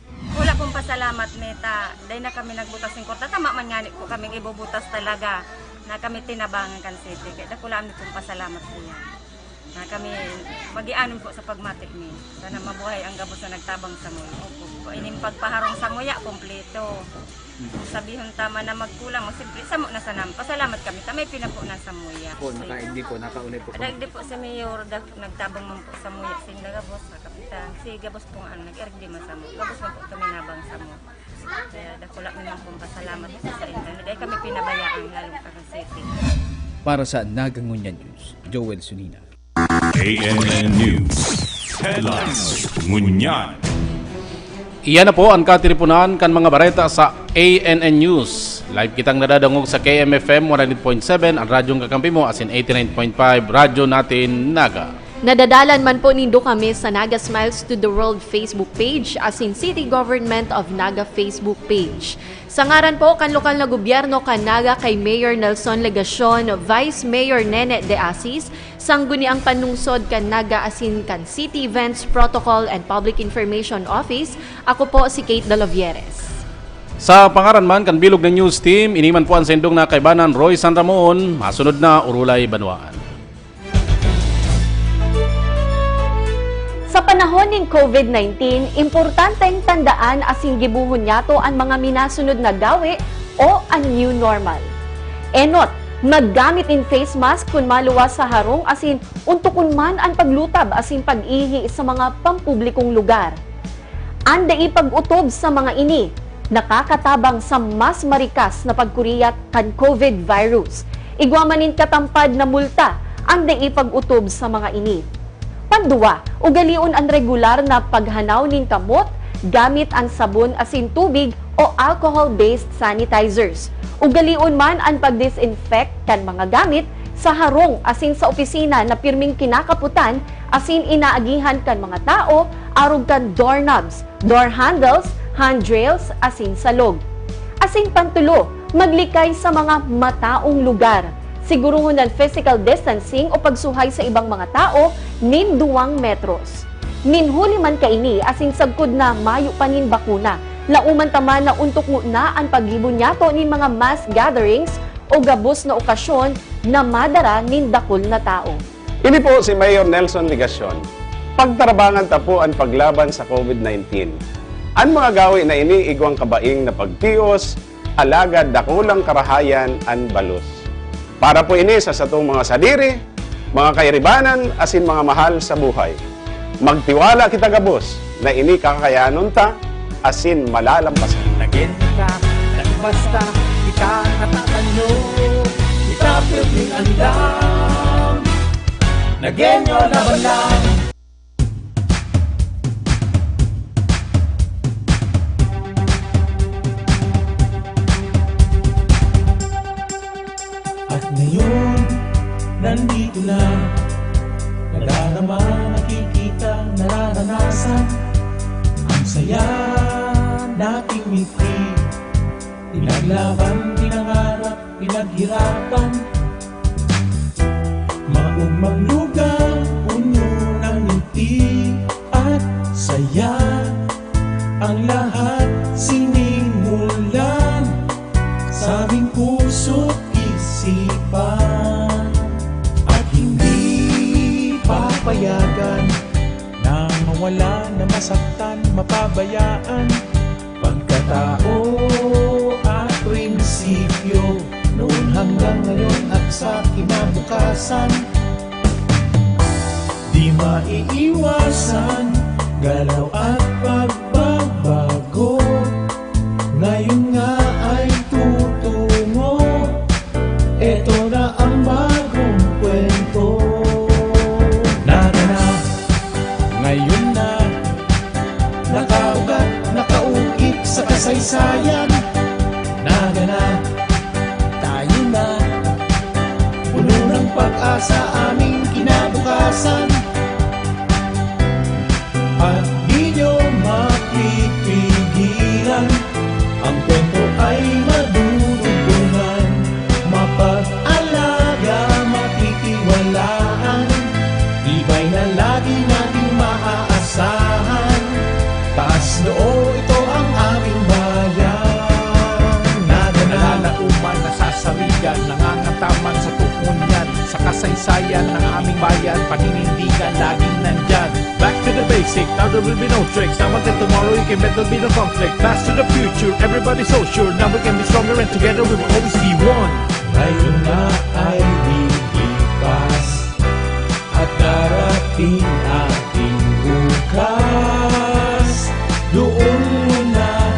Dakula pong pasalamat, Meta. Dai na kami nagbutas nin kwarta. Tama man ngani po kaming ibubutas talaga na kami tinabangan kan city. Kaya dakula kami pong pasalamat po yan. Na kami, magianon po sa pagmati mi. Sana mabuhay ang gabos na nagtabang sa muya. Opo. Ining pagpaharong sa muya, kompleto. Sabihon ta man na magkulang, magsimple, samo na sana. Pasalamat kami. Ta may pinapunan sa muya. Po, nakaigdi po, nakaunay po. Ada, di po si Mayor, dag-, nagtabang man po sa muya. Sinda gabos, sa kapitan. Si gabos pong ano, nag-erg di man sa muya. Gabos man po kami nabang sa muya. Kaya dakula mi man pong pasalamat sa inyo. Dahil kami pinabayaan, lalong Taran City. Para sa Naga Ngunyan News, Joel Sunina. A N N News Headlines. Ngunyan. Iyan na po ang katiripunan kan mga bareta sa A N N News. Live kitang nadadangog sa K M F M one hundred point seven, ang radyong kakampi mo, asin eighty-nine point five Radyo Natin Naga. Nadadalan man po nindo kami sa Naga Smiles to the World Facebook page asin City Government of Naga Facebook page. Sa ngaran po kan lokal na gobyerno kan Naga kay Mayor Nelson Legacion, Vice Mayor Nene De Asis, Sangguniang Panlungsod kan Naga asin kan City Events Protocol and Public Information Office, ako po si Kate Dalovieres. Sa pangaran man kan bilog na news team, ini man po an saindong nakaibanan, Roy San Ramon, masunod na Orolay Banwaan. Sa panahon nin COVID nineteen, importanteng tandaan asin gibohon niyato an mga minasunod na gawe o an new normal. Enot, maggamit nin face mask kun maluwas sa harong asin ontokon man an paglutab asin pag-ihi sa mga pampublikong lugar. An dai pag-otob sa mga ini nakakatabang sa mas marikas na pagkuriyat kan COVID virus. Igwa man nin katampad na multa an dai pag-otob sa mga ini. Panduwa, ugalion an regular na paghanaw nin kamot gamit an sabon asin tubig o alcohol-based sanitizers. Ugalion man an pag-disinfect kan mga gamit sa harong asin sa opisina na pirming kinakapotan asin inaagihan kan mga tawo arog kan doorknobs, door handles, handrails, asin salog. Asin pantulo, maglikay sa mga mataong lugar. Siguruhon an physical distancing o pagsuhay sa ibang mga tawo nin duwang metros. Nin huli man kaini asin sagkod na mayo pa nin bakuna, laoman ta man na ontok ngona an paggibo niyato nin mga mass gatherings o gabos na okasyon na madara nin dakul na tawo. Ini po si Mayor Nelson Legacion. Pagtarabangan ta po an paglaban sa COVID nineteen. An mga gawe na ini igwang kabaing na pagtios, alagad dakulang karahayan an balos. Para po ini sa satong mga sadiri, mga kairibanan, asin mga mahal sa buhay. Magtiwala kita gabos na ini kakayanon ta asin malalampasan. Nagenta, nagbasta, kita natatanyo, kita pirming andam. Nagenyo laban lang. At ngayon, nandito na. Nadarama, nakikita, nararanasan. Ang saya nating mitri. Pinaglaban, pinangarap, pinaghirapan. Maogmang lugar, puno ng ngiti at saya. Ang lahat sinimulan sa aming puso't isipan. At hindi papayagan na mawala, na masaktan, mapabayaan. Pagkatao at prinsipyo, noon hanggang ngayon at sa kinabukasan. Di maiiwasan, galaw at pagbabago. Ngayon nga ay tutungo. Eto na ang bagong kwento. Nagana, ngayon na. Nakaugat, nakauukit sa kasaysayan. Nagana, tayo na. Puno ng pag-asa aming kinabukasan. At di nyo mapipigilan. Ang kwento ay madudugtungan, mapag-alaga, matitiwalaan. Tibay na lagi nating maaasahan. Taas noo, ito ang aming bayan. Nagana, nalalaoman, nasasarigan, nangangataman sa tuon yan. Sa kasaysayan ng aming bayan, paninindigan, laging nandyan. Back to the basic, now there will be no tricks. Now until tomorrow, you can bet there'll be no conflict. Pass to the future, everybody so sure. Now we can be stronger and together we will always be one. Ngayon na ay lilipas at darating ating bukas. Doon mo na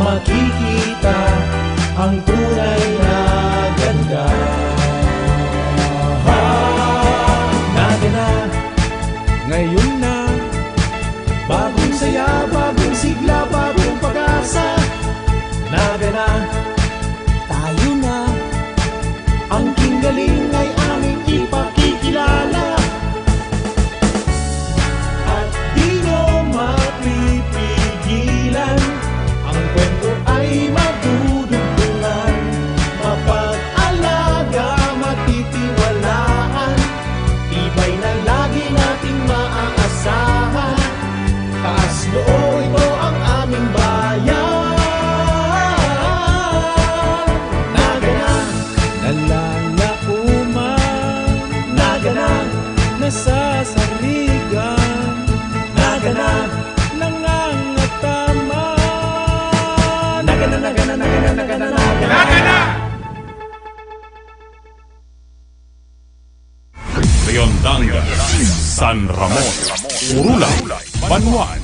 makikita ang tunay na ganda. Nagana, ngayon na. Bagong saya, bagong sigla, bagong pag-asa. Nagana, tayo na. Ang kinggaling ay aming ipakikilala. Sa sarigang Naga na, nangangataman. Naga na, naga na, naga na, naga na, naga na. Riondanga, San Ramon, Urulay, Banwaan.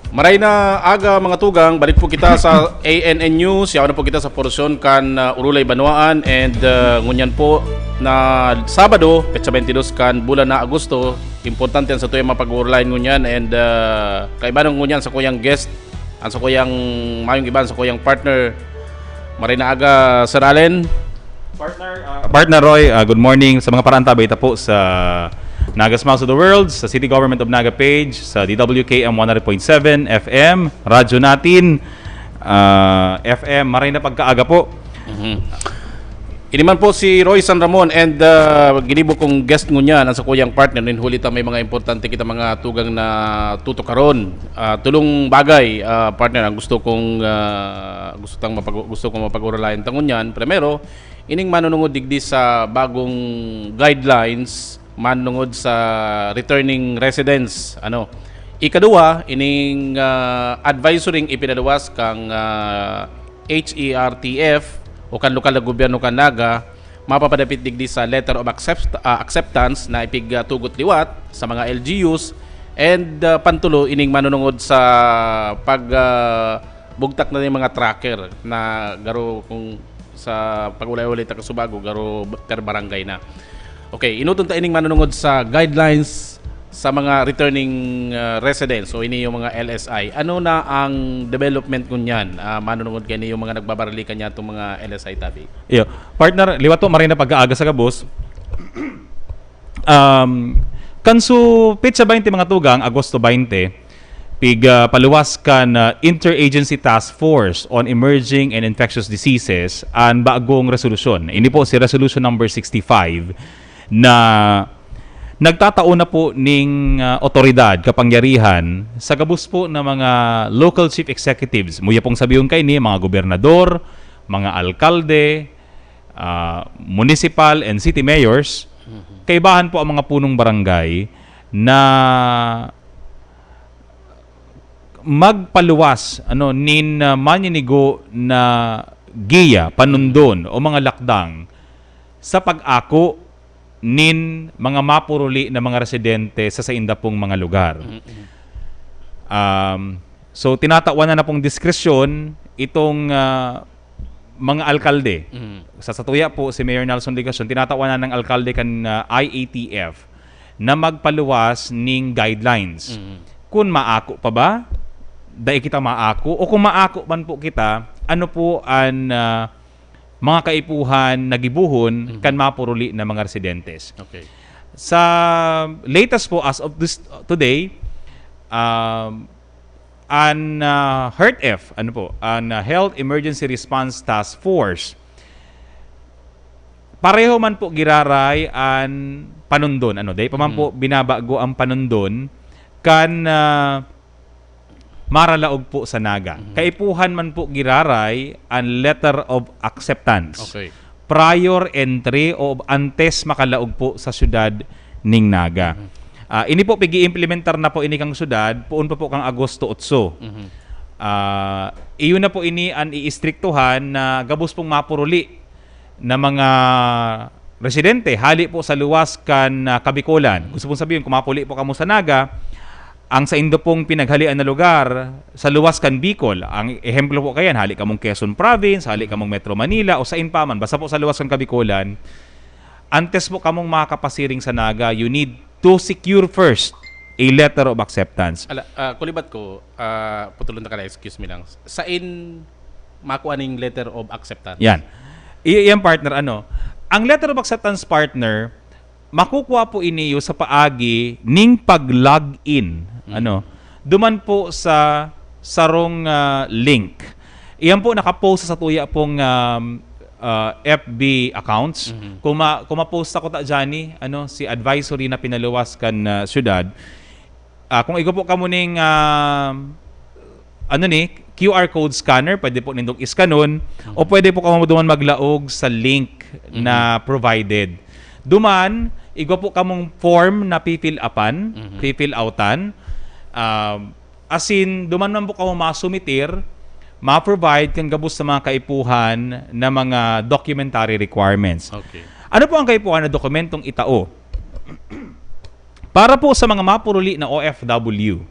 Maray na aga, mga tugang, balik po kita sa A N N News. Yaon na po kita sa porsyon kan uh, Urulay Banwaan, and uh, ngunyan po na Sabado, petsa twenty-two kan bulan na Agosto. Importante ang sa tuyang mapag-uurulayan ngunyan, and uh, kaiba ngunyan sa kuyang guest, ang sa kuyang mayong iban, sa kuyang partner. Maray na aga, Sir Allen. Partner, uh, Partner Roy, uh, good morning. Sa mga paraantabay ta po sa Naga Smiles of the World, sa City Government of Naga page, sa D W K M one hundred point seven F M, Radyo Natin, uh, F M, maray na pagkaaga po. Mm-hmm. Ini man po si Roy San Ramon, and uh, ginibo kong guest ngunyan ang sa kuyang partner, nin huli ta may mga importante kita mga tugang na tutukaron. Uh, tulong bagay, uh, partner, ang gusto kong uh, gusto tang mapag gusto kong mapag-urulayan ta ngunyan. Primero, ining manunungod digdi sa bagong guidelines manungod sa returning residents, ano. Ikaduwa, ining uh, advisory ipinaluwas kang uh, H E R T F o kan lokal na gobyerno kan Naga, mapapadapit digdi sa letter of accept, uh, acceptance na ipigtugot liwat sa mga L G Us, and uh, pantulo ining manunungod sa pag uh, bugtak na ning mga tracker na garo kung sa pag-ulay-ulay ta kasubago, garo per barangay na. Okay, inuton ta ining manunungod sa guidelines sa mga returning uh, residents o ini yung mga L S I. Ano na ang development ngunyan? Uh, manunungod kay yung mga nagbabaralikan niya itong mga L S I tabi? Iyo. Partner, liwat to, maray na pag-aaga sa gabos. Um, kanso petsa twenty mga tugang, Agosto twenty, pig uh, paluwas kan uh, Interagency Task Force on Emerging and Infectious Diseases an bagong resolusyon. Ini po si Resolution number sixty-five na nagtatao na po ning uh, otoridad, kapangyarihan sa gabos po na mga local chief executives. Muya pong sabihon kaini, mga gobernador, mga alkalde, uh, municipal and city mayors, kaibahan po ang mga punong barangay na magpaluwas ano nin uh, maninigo na giya, panundon o mga lakdang sa pag-ako nin mga mapuruli na mga residente sa sainda pong mga lugar. Um, so tinatawan na na pong diskresyon itong uh, mga alkalde. Sa satuya po si Mayor Nelson Legacion, tinatawan na ng alkalde kan uh, I A T F na magpaluwas ning guidelines. Kung maako pa ba, dai kita maako, o kung maako man po kita, ano po an uh, mga kaipuhan na gibohon kan mapuruli na mga residentes. Okay. Sa latest po, as of this, today, um, an uh, HERTF, ano po, an uh, Health Emergency Response Task Force, pareho man po giraray an panundon. Ano, dai pa man po binabago ang panundon kan uh, maralaog po sa Naga. Kaipuhan man po giraray an letter of acceptance. Okay. Prior entry o antes makalaog po sa syudad ning Naga. Ah, ini po pigi-implementar na po ini kang syudad, poon pa po kang Agosto otso. Ah, iyo na po ini an iistriktuhan na gabos pong mapuruli na mga residente hali po sa luwas kan ah, Kabikolan. Gusto pong sabihin, kung mapuli po kamo sa Naga, ang saindo pong pinaghalian na lugar sa luwas kan Bicol, ang ehemplo po kayan, hali kamong Quezon Province, hali kamong Metro Manila, o sain pa man, basta po sa luwas kan Kabikolan, antes po kamong makakapasiring sa Naga, you need to secure first a letter of acceptance. Ala, ah, kulibat ko, ah, putulon ta ka lang, excuse me lang. Sain makuha ning letter of acceptance? Yan. I- yan, partner, ano? Ang letter of acceptance, partner, makukuha po iniyo sa paagi ning pag-log in. Ano? Duman po sa sarong ah, link. Iyan po nakapost sa tuya pong um, ah, F B accounts. Kung, ma- kung ma-post ako ta dyan, ano, si advisory na pinaluwas kan ah, syudad, ah, kung igo po kamo ning ah, ano ni, Q R code scanner, pwede po nindong iskanon, o pwede po kamo duman maglaog sa link na provided. Duman, igwa po kamong form na pi-fill upan, Mhm. pi-fill outan. Um, asin, duman man po kamo masumitir, ma-provide kan gabos sa mga kaipuhan na mga documentary requirements. Okay. Ano po ang kaipuhan na dokumentong itao? Para po sa mga mapuruli na O F W,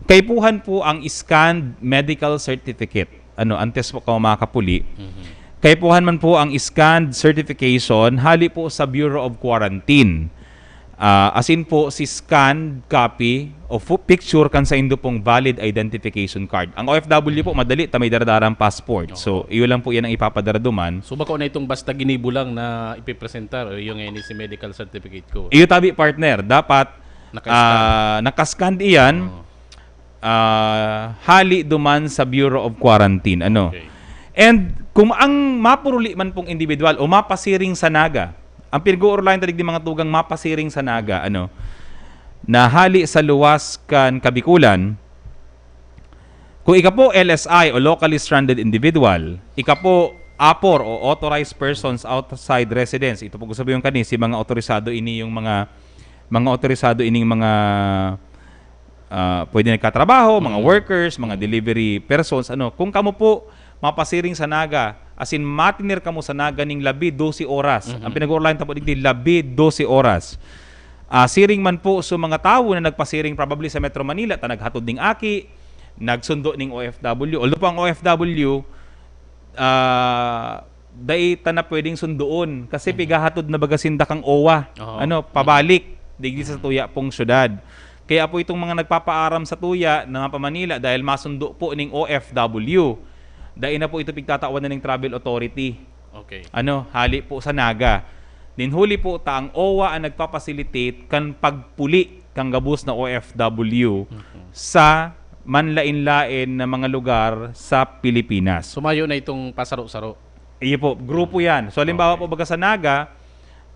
kaipuhan po ang scanned medical certificate. Ano, antes po ka makapuli. Mhm. Kaipuhan man po ang scanned certification hali po sa Bureau of Quarantine. Ah, asin po si scanned copy o fu-, picture kan saindo pong valid identification card. Ang O F W po, Mhm. madali, ta may daradarang passport. Oo. So, iyo lang po yan ang ipapadara duman. So, bako na itong basta ginibo lang na ipipresentar, o yung ngayon si medical certificate ko. Iyo tabi, partner. Dapat, Naka-scan. ah, naka-scan iyan. Oo. Ah, hali duman sa Bureau of Quarantine, ano. Okay. And kung ang mapuruli man pong individual o mapasiring sa Naga, ang pinag-uurulayan ta digdi mga tugang mapasiring sa Naga, ano, na hali sa luwas kan Kabikulan, kung ika po L S I o locally stranded individual, ika po apor o authorized persons outside residence, ito po gusto yung kani, si mga otorisado ini yung mga, mga otorisado ining mga ah, pwede nagkatrabaho, mga Mhm. workers, mga delivery persons, ano. Kung kamo po mapasiring sa Naga, as in, matinir kamo sa Naga ning labi dose oras. Mhm. Ang pinag-uurulayan ta po digdi, labi dose oras. Ah, siring man po sa mga tawo na nagpasiring probably sa Metro Manila, ta naghatod ning aki, nagsundo ning O F W. Although po ang O F W, ah, dai ta na pwedeng sundoon kasi Mhm. pigahatod na baga sinda kang owa, Oo. ano, pabalik digdi sa Mhm. tuya pong syudad. Kaya po itong mga nagpapaaram sa tuya na mga pa-Manila dahil masundo po ning O F W, dai na po ito pigtatawan na ning travel authority. Okay. Ano, hali po sa Naga. Nin huli po ta ang owa ang nagpa-facilitate kan pagpuli kan gabos na O F W Mhm. sa manlain-lain na mga lugar sa Pilipinas. So, mayo na itong pasaro-saro? Iyo po, grupo yan. So, halimbawa Okay. po, baga sa Naga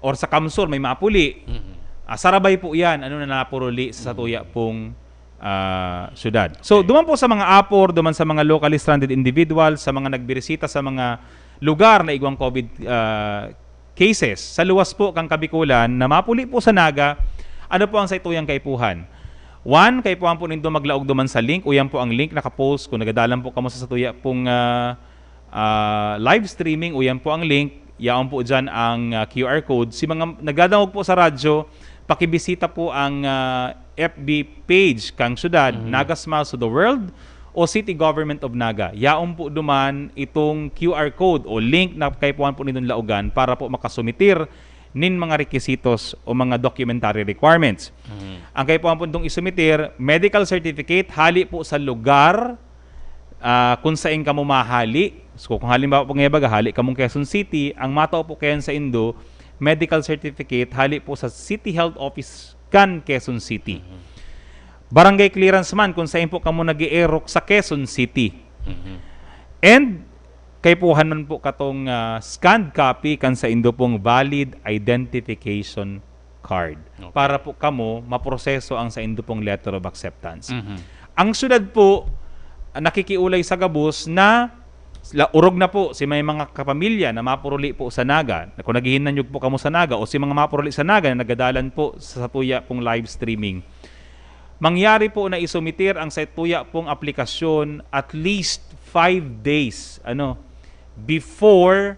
or sa Kamsur, may mapuli. Mhm. Ah, sarabay po yan, ano na napuruli sa Mhm. satuya pong, ah, syudad. So, Okay. duman po sa mga apor, duman sa mga locally stranded individuals, sa mga nagbirisita sa mga lugar na igwang COVID, ah, cases, sa luwas po kan Kabikulan na mapuli po sa Naga, ano po ang saituyang kaipuhan? One, kaipuhan po nindo maglaog duman sa link. Uyan po ang link nakapost. Kung nagadalan po kamo sa satuya pong, ah, ah, live streaming, uyan po ang link. Yaon po dyan ang, ah, Q R code. Si mga nagdadangog po sa radyo, pakibisita po ang, ah, F B page kang syudad, Mhm. Naga Smiles to the World o City Government of Naga. Yaon po duman itong Q R code o link na kaipuhan po nindong laogan para po makasumitir nin mga requisitos o mga documentary requirements. Mhm. Ang kaipuhan po nindong isumitir, medical certificate, hali po sa lugar, ah, kung sain kamo mahali. So, kung halimbawa po ngayon baga, hali kamong Quezon City, ang matao po kayan saindo, medical certificate, hali po sa City Health Office kan Quezon City. Mhm. Barangay clearance man kung sain po kamo nag-eerok sa Quezon City. Mhm. And kaipuhan man po katong, ah, scanned copy kan saindo pong valid identification card Okay. para po kamo maproseso ang saindo pong letter of acceptance. Mhm. Ang syudad po, ah, nakikiulay sa gabos na la-, orog na po si may mga kapamilya na mapuruli po sa Naga. Kung naghihinanyog po kamo sa Naga o si mga mapuruli sa Naga na nagadalan po sa satuya pong live streaming, mangyari po na isumitir ang satuya pong aplikasyon at least five days, ano, before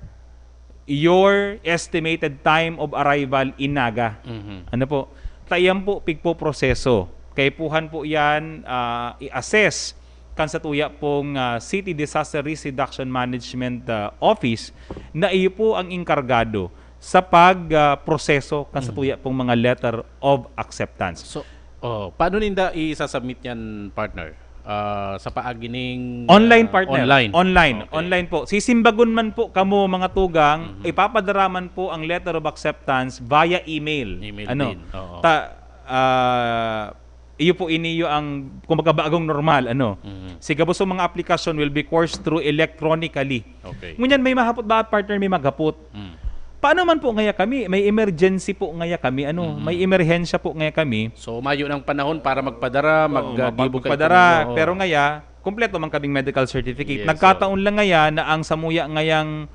your estimated time of arrival in Naga. Mhm. Ano po? Ta iyan po pigpoproseso. Kaipuhan po iyan, ah, i-assess kan satuya pong, ah, City Disaster Risk Reduction Management, ah, Office na iyo po ang inkargado sa pag, ah, proseso kan Mhm. satuya pong mga letter of acceptance. So, oh, paano ninda i-submit yan, partner? Ah, sa paagi ning, Online, ah, partner. Online. Online. Okay. Online po. Sisimbagon man po kamo, mga tugang, Mhm. ipapadara man po ang letter of acceptance via email. Email Ano? din. Oo. Ta-, ah, iyo po, iniyo ang, kumbaga, bagong normal, ano? Mhm. Si gabos mga aplikasyon will be coursed through electronically. Okay. Ngunyan, may mahapot ba, partner? May maghapot. Mm. Paano man po ngaya kami? May emergency po ngaya kami, ano? Mhm. May emerhensya po ngaya kami. So, mayo ng panahon para magpadara, Oo, mag-, ah, mapag-, gibo kayo magpadara, kung ano. Pero ngaya, kompleto man kaming medical certificate. Yes, Nagkataon so lang ngaya na ang samuya ngayang,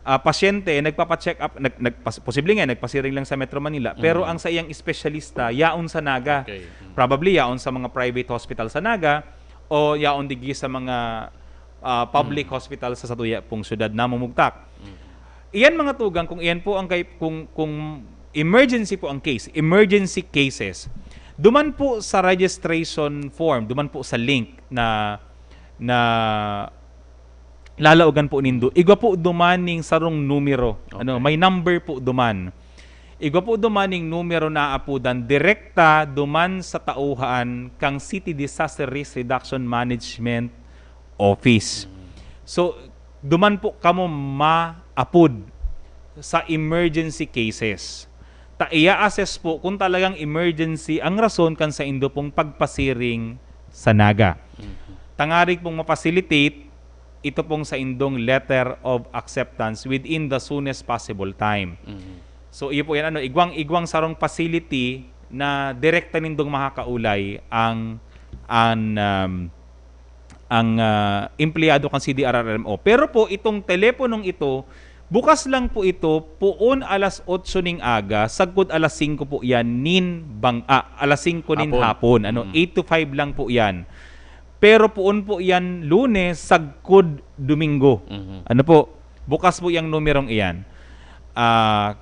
ah, pasyente, nagpapa-check up, nag-, nagpas-, posible nga, nagpasiring lang sa Metro Manila, pero Mm. ang sa iyang espesyalista, yaon sa Naga. Okay. Mm. Probably, yaon sa mga private hospital sa Naga o yaon digdi sa mga, ah, public Mm. hospital sa satuya pong syudad na mumugtak. Mm. Iyan, mga tugang, kung iyan po ang kay-, kung, kung emergency po ang case, emergency cases, duman po sa registration form, duman po sa link na, na lalaogan po nindo, igwa po duman ning sarong numero. Ano, Okay. may number po duman. Igwa po duman ning numero na apodan direkta duman sa tauhan kang City Disaster Risk Reduction Management Office. Mm. So, duman po kamo maapod sa emergency cases. Ta iya-assess po kung talagang emergency ang rason kan saindo pong pagpasiring sa Naga. Mhm. Tangarig pong ma-facilitate ito pong saindong letter of acceptance within the soonest possible time. Mhm. So, iyo po yan, ano, igwang-igwang sarong facility na direkta nindong makakaulay ang, ang, um, ang, ah, empleyado kan C D R R M O. Pero po, itong teleponong ito, bukas lang po ito, poon alas otso ning aga, sagkod alas singko po yan nin bang-, ah, alas singko nin Hapon. hapon. Ano, Mm. eight to five lang po yan. Pero poon po yan Lunes, sagkod Domingo. Mhm. Ano po, bukas po yang numerong iyan. Ah,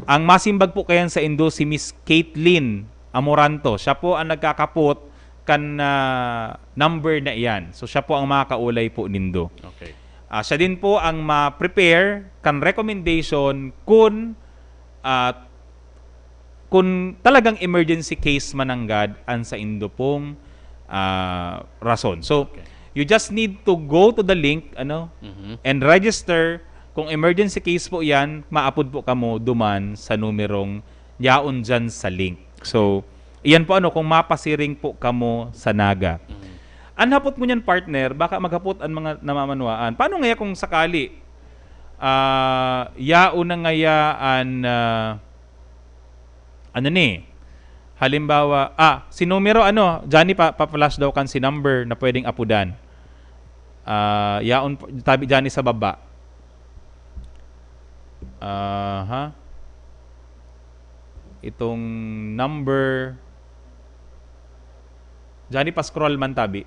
ang masimbag po kayan saindo si Miss Caitlyn Amoranto. Siya po ang nagkakapot kan, ah, number na iyan. So, siya po ang makakaulay po nindo. Okay. Ah, siya din po ang ma-prepare kan recommendation kun, ah, kun talagang emergency case mananggad an saindo pong, ah, rason. So, Okay. you just need to go to the link, ano, Mhm. and register. Kung emergency case po yan, maapod po kamo duman sa numerong yaon dyan sa link. So, iyan po, ano, kung mapasiring po kamo sa Naga. Mm. An hapot mo niyan, partner, baka maghapot an mga namamanwaan. Paano ngaya kung sakali, ah, yaon na ngaya an, ah, ano ni? Halimbawa, ah, si numero, ano, Johnny, pa, pa-flash daw kan si number na pwedeng apudan. Ah, yaon, tabi Johnny sa baba. Aha. Itong number. Johnny, pa-scroll man tabi.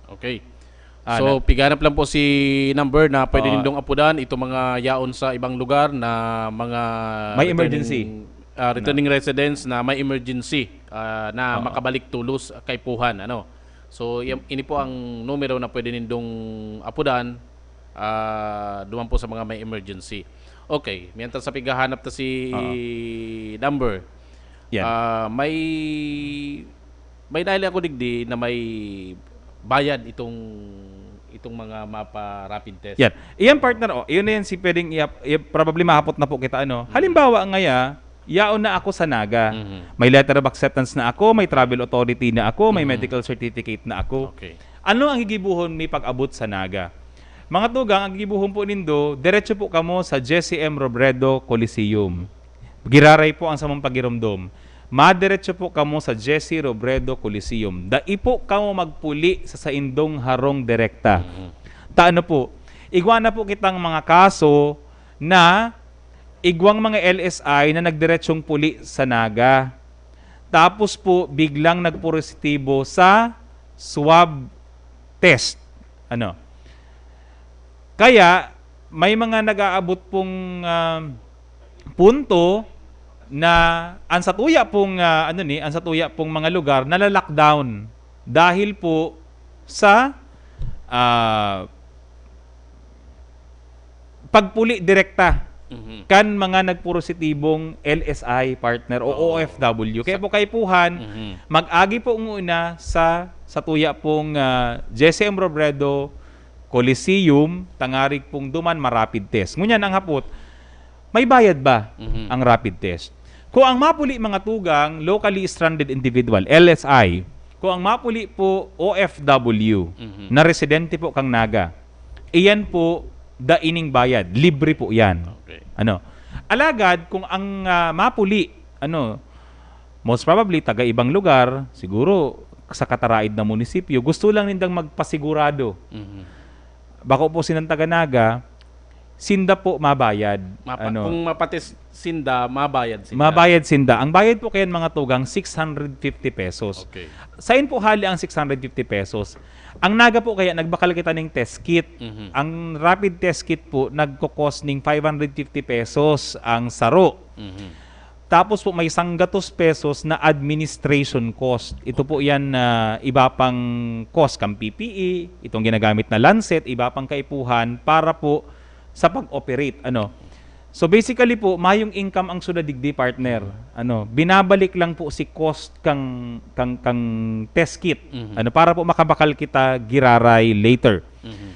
Okay. Ah, So, na- piganap lang po si number na pwede Oo. nindong apudan itong mga yaon sa ibang lugar na mga May returning, emergency. ah, returning No. residents na may emergency, ah, na Oo. makabalik tulos kaipuhan, ano. So, yan, ini po ang numero na pwede nindong apudan, ah, duman po sa mga may emergency. Okay, mientras sa pighahanap ta si Oo. number, Yan. ah, may, may nahiling ako digdi na may bayad itong, itong mga mapa-rapid test. Yan. Iyan, partner, oh, iyon na yan si pwedeng i-, i-, probably mahapot na po kita, ano. Mm. Halimbawa, ngaya, yaon na ako sa Naga. Mhm. May letter of acceptance na ako, may travel authority na ako, may Mhm. medical certificate na ako. Okay. Ano ang gigibuhon mi pag-abot sa Naga? Mga tugang, ang gigibuhon po nindo, diretso po kamo sa Jesse M Robredo Coliseum. Giraray po ang samong pagiromdom. Madiretso po kamo sa Jesse Robredo Coliseum. Dai po kamo magpuli sa saindong harong direkta. Mhm. Ta ano po, igwa na po kitang mga kaso na igwang mga L S I na nagdiretsong puli sa Naga. Tapos po, biglang nagpositibo sa swab test. Ano? Kaya, may mga nag-aabot pong, ah, punto na ang satuya pong, ah, ano ni, ang satuya pong mga lugar nala-lockdown dahil po sa, ah, pagpuli direkta Mhm. kan mga nagpositibong L S I partner o Oo. O F W. Kaya Sa po kaipuhan, Mhm. mag-agi po nguna sa, satuya pong, ah, Jesse M Robredo Coliseum, tangarig pong duman ma-rapid test. Ngunyan ang hapot, may bayad ba Mhm. ang rapid test? Kung ang mapuli mga tugang, locally stranded individual, L S I, kung ang mapuli po O F W Mhm. na residente po kang Naga, iyan po dai ning bayad, libre po iyan. Okay. Ano? Alagad kung ang, ah, mapuli, ano, most probably taga ibang lugar, siguro sa kataraid na munisipyo, gusto lang nindang magpasigurado. Mhm. bako po sinda taga Naga, sinda po mabayad. Mapa- Ano? Kung mapatest sinda, mabayad sinda. Mabayad sinda. Ang bayad po kayan, mga tugang, six hundred fifty pesos. Okay. Sain po hali ang six hundred fifty pesos? Ang Naga po kaya, nagbakal kita ning test kit. Mhm. Ang rapid test kit po, nagko-cost ning five hundred fifty pesos ang saro. Mhm. Tapos po, may sanggatos pesos na administration cost. Ito po yan na iba pang cost, kang P P E, itong ginagamit na lancet, iba pang kaipuhan para po sa pag-operate. Ano? So basically po, mayong income ang syudad digdi, partner. Ano, binabalik lang po si cost kang, kang, kang test kit. Mhm. Ano, para po makabakal kita giraray later. Mhm.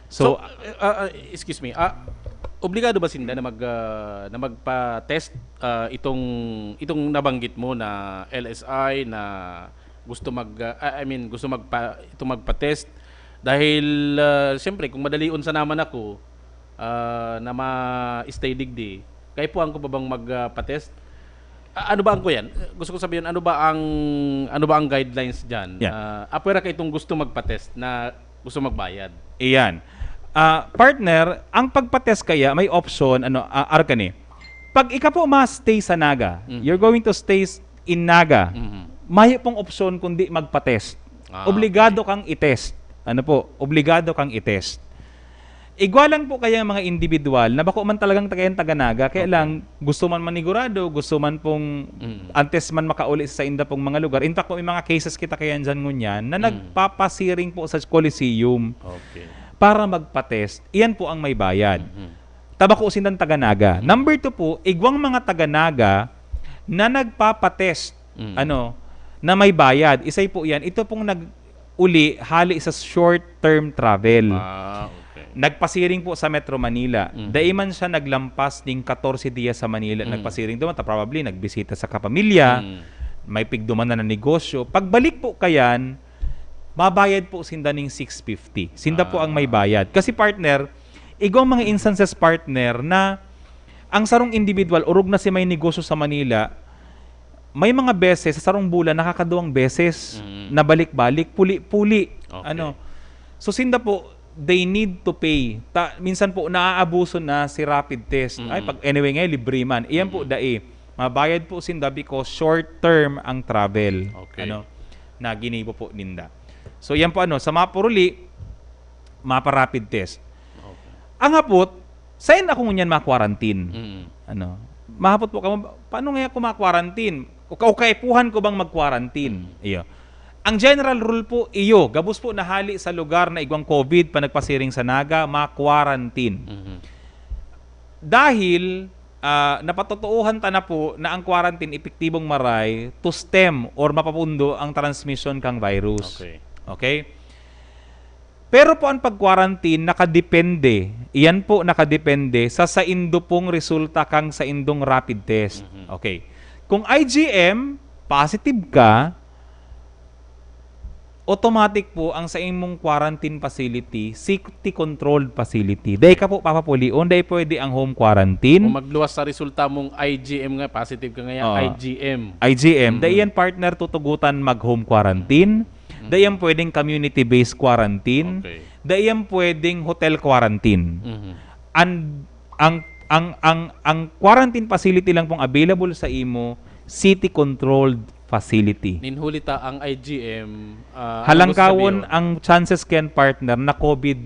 So, So, ah, ah, excuse me, ah, obligado ba sinda na mag, ah, na magpa-test, ah, itong, itong nabanggit mo na L S I na gusto mag, ah, I mean, gusto magpa-, itong magpa-test? Dahil, ah, siyempre, kung madalion sana man ako, ah, na ma-stay digdi, kaipuhan ko pa bang mag, ah, pa-test? Ah, ano ba ang kuyan? Gusto ko sabihin, ano ba ang, ano ba ang guidelines diyan? Yeah. Ah, apwera ka itong gusto magpa-test na gusto magbayad. Iyan. Ah, partner, ang pagpa-test kaya may option, ano, ah, arka ni. Pag ika po ma-stay sa Naga, Mhm. you're going to stay s-, in Naga, Mhm. mayo pong opsyon kundi magpa-test. Ah, Obligado okay. kang i-test. Ano po? Obligado kang i-test. Igwa lang po kaya ang mga individual na bako man talagang taga, taga Naga, kaya Okay. lang gusto man manigurado, gusto man pong Mm. antes man makauli sa sainda pong mga lugar. In fact, po, may mga cases kita kaya dyan ngunyan na Mm. nagpapasiring po sa Coliseum Okay. para magpa-test. Iyan po ang may bayad. Mhm. Tabako sindang taga Naga. Mm. Number two po, igwang mga taga Naga na nagpapa-test, Mm. ano, na may bayad. Isay po yan. Ito pong nag-uli hali sa short-term travel. Ah, okay. Nagpasiring po sa Metro Manila. Mhm. Dai man siya naglampas ning katorse dias sa Manila. Mm. Nagpasiring duman, ta probably nagbisita sa kapamilya, Mm. may pigduman na, na negosyo. Pagbalik po kayan, mabayad po sinda ning six fifty. Sinda po ang may Ah. bayad. Kasi, partner, igwang mga instances, partner, na ang sarong individual, orog na si may negosyo sa Manila, may mga beses, sa sarong bulan, nakakaduwang beses Mm. na balik-balik, puli-puli. Okay. Ano? So, sinda po, they need to pay. Ta-, minsan po, naaabuso na si rapid test. Mm. Ay, pag, anyway, ngayon, libre man. Iyan po, Mm. dai. Mabayad po sinda because short term ang travel. Okay. Ano? Na ginibo po ninda. So, yan po, ano, sa mga puruli, mapa-rapid test. Okay. Ang hapot, sain ako ngunyan ma-quarantine? Mm. Ano? Mahapot po kamo, paano nga ako ma-quarantine? O ka-, o kaipuhan ko bang mag-quarantine? Mm. Iyo. Ang general rule po, iyo, gabos po na hali sa lugar na igwang COVID pa nagpasiring sa Naga, ma-quarantine. Mhm. Dahil, ah, napatotoohan ta na po na ang quarantine epektibong maray to stem or mapapundo ang transmission kang virus. Okay. Okay? Pero po ang pag-quarantine nakadepende, iyan po nakadepende sa saindo pong resulta kang saindong rapid test. Mhm. Okay. Kung I G M, positive ka, automatic po ang sa imong quarantine facility, city controlled facility. Dai ka po papapulion, dai pwede ang home quarantine. Kung magluwas sa resulta mong I G M nga, positive ka ngayon, Oo. I G M. I G M, Mhm. dai yan, partner, tutugutan mag-home quarantine. Mhm. Dai yan pwedeng community-based quarantine. Okay. Dai yan pwedeng hotel quarantine. Mhm. And ang, ang, ang, ang quarantine facility lang pong available sa imo, city controlled facility. Nin huli ta ang I G M, ah, ano Halangkawon gusto sabihin? Ang chances kayan, partner, na COVID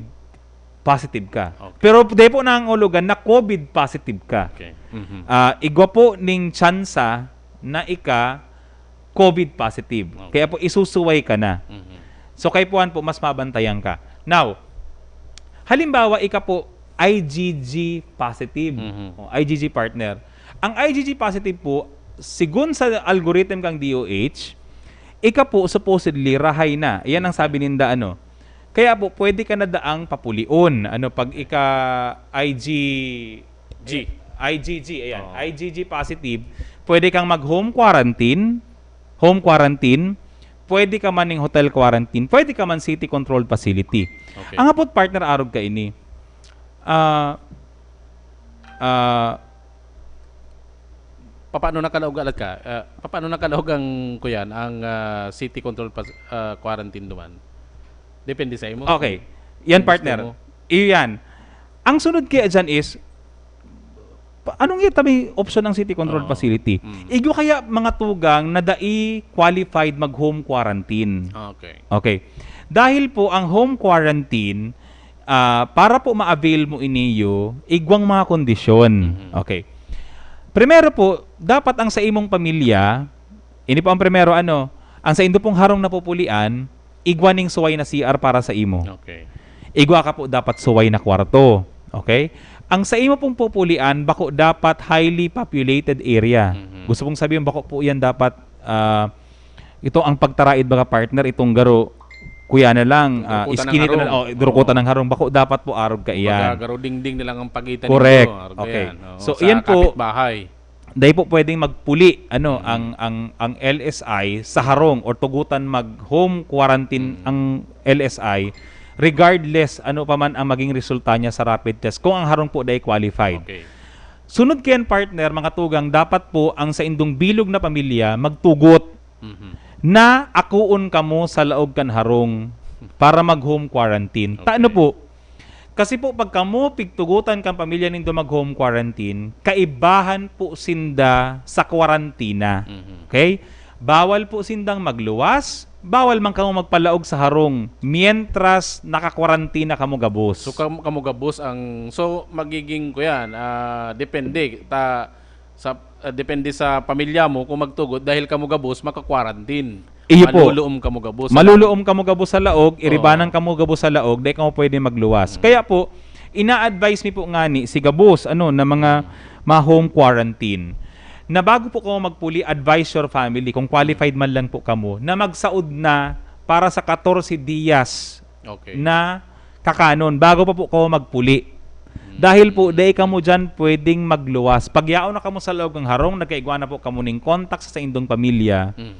positive ka. Okay. Pero dai po nangangahulugan na COVID positive ka. Okay. Mhm. Ah, igwa po ning tsansa na ika COVID positive. Okay. Kaya po, isusuway ka na. Mhm. So, kaipuhan po, mas mabantayan ka. Now, halimbawa, ika po, I G G positive. Mhm. O, I G G partner. Ang I G G positive po, sigun sa algorithm kang D O H, ika po, supposedly, rahay na. Yan ang sabi ninda, ano. Kaya po, pwede ka na daang papulion. Ano, pag ika I G G. I G G, ayan. Oo. I G G positive, pwede kang mag-home quarantine, home quarantine, pwede ka man ning hotel quarantine, pwede ka man city controlled facility. Okay. Ang hapot, partner, arog kaini. Ah, ah, Papaano nakalaog, alat ka? Ah, papaano nakalaog ang, kuyan, ang, ah, city control pas-, ah, quarantine duman? Depende sa imo. Okay. Yan, Kung gusto partner. mo. Iyan. Ang sunod kaya dyan is, pa- anong ito may option ng city control Oo. facility? Mm. Igwa kaya mga tugang na dai qualified mag-home quarantine. Okay. Okay. Dahil po ang home quarantine, ah, para po ma-avail mo iniyo, igwang mga kondisyon. Mhm. Okay. Primero po, dapat ang sa imong pamilya, ini po ang primero, ano, ang sa indo pong harong napupulian, igwa ning suway na C R para sa imo. Okay. Igwa ka po dapat suway na kwarto. Okay? Ang sa imo pong pupulian, bako dapat highly populated area. Mhm. Gusto kong sabihin, bako po yan dapat, ah, ito ang pagtaraid, mga partner, itong garo, kuya na lang, ah, Durukutan ng iskinita na, harong. oh, durukutan Oo. ng harong, bako dapat po arog ka Baga iyan. Garo dingding na lang ang pagitan Correct. Ninyo, arog Okay. Yan. Oo, So, sa iyan po, kapitbahay. Dahil po pwedeng magpuli ano Mm. ang ang ang L S I sa harong or tugutan mag home quarantine Mm. ang L S I, regardless ano pa man ang maging resulta niya sa rapid test kung ang harong po dahil qualified. Okay. Sunod kayan, partner, mga tugang, dapat po ang sa indong bilog na pamilya magtugot Mhm. na akoon kamo sa laog kan harong para mag home quarantine. Ta ano Okay. po? Kasi po pag kamo pigtugutan kan pamilya nindo mag home quarantine, kaibahan po sinda sa kwarantina. Mhm. Okay? Bawal po sindang magluwas, bawal man kamo magpalaog sa harong mientras nakakwarantina kamo gabos. So kam- kamo gabos ang so magiging kuyan, ah, depende ta sa ah, depende sa pamilya mo kung magtugot dahil kamo gabos maka-quarantine. Iyo po. Maluluom kamo gabos. Maluluom kamo gabos sa laog, iribanan Oo. kamo gabos sa laog, dai kamo pwede magluwas. Mm. Kaya po, ina-advise mi po ngani si gabos ano na mga ma-home quarantine. Na bago po kamo magpuli, advise your family kung qualified man lang po kamo na magsaod na para sa katorse diyas Okay. na kakanon bago pa po kamo magpuli. Dahil po, dai kamo dyan pwedeng magluwas. Pag yaon na kamo sa laog ng harong, nagkaigwa na po kamo ning contact sa saindong pamilya, Mhm.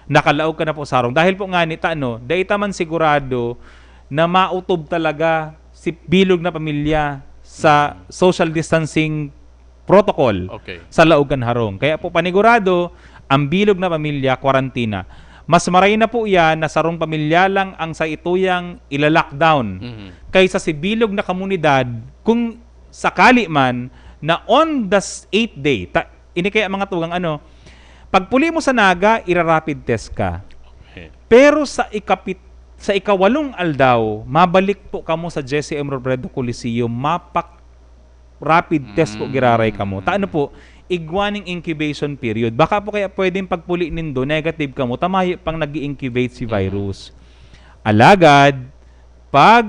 nakalaog ka na po sa harong. Dahil po nga ni ta, no, dai ta man sigurado na mautob talaga si bilog na pamilya sa social distancing protocol Okay. sa laog kan harong. Kaya po panigurado, ang bilog na pamilya, kwarantina. Mas maray na po yan na sarong pamilya lang ang sa ituyang ila-lockdown Mhm. kaysa si bilog na komunidad kung sakali man na on the s- eighth day. Ta, ini kaya mga tugang ano, pagpuli mo sa Naga, ira-rapid test ka. Okay. Pero sa ikapit sa ikawalong aldaw, mabalik po kamo sa Jesse M. Robredo Coliseum, mapak rapid test po Mm. giraray kamo. Ta ano po, igwa ning incubation period. Baka po kaya pwedeng pagpuli nindo, negative kamo, tamayo pang nag incubate si virus. Alagad, pag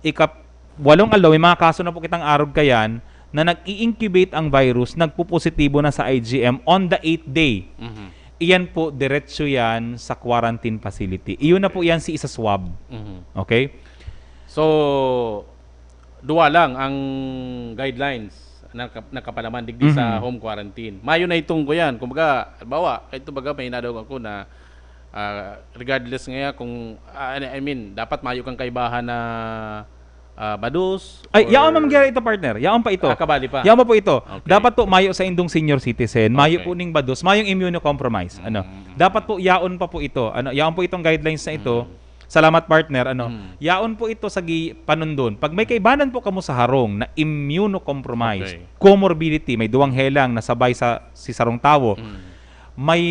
ikap walong aldaw, may mga kaso na po kitang arog kayan na nag-i-incubate ang virus, nagpupositibo na sa I G M on the eighth day. Mhm. Iyan po, diretso yan sa quarantine facility. Iyon na po yan si isa swab. Mhm. Okay? So, duwa lang ang guidelines na naka- nakapalaman digdi sa Mhm. home quarantine. Mayo na itong ko yan. Kumbaga, halimbawa, kahit baga may nadawag ako na ah, regardless nga kung ah, I mean, dapat mayo kang kaibahan na ah, bados. Ay, or- yaon man mangyari ito, partner. Yaon pa ito. Ah, kabali pa. Yaon pa po ito. Okay. Dapat po mayo sa indong senior citizen, mayo Okay. po ning bados, mayong immunocompromised. Ano? Mm. Dapat po yaon pa po ito. Ano, yaon po itong guidelines na ito. Mm. Salamat, partner. Ano? Mm. Yaon po ito sa gi- panundon. Pag may kaibanan po kamo sa harong na immunocompromised, Okay. comorbidity, may duwang helang na sabay sa si sarong tawo. Mm. May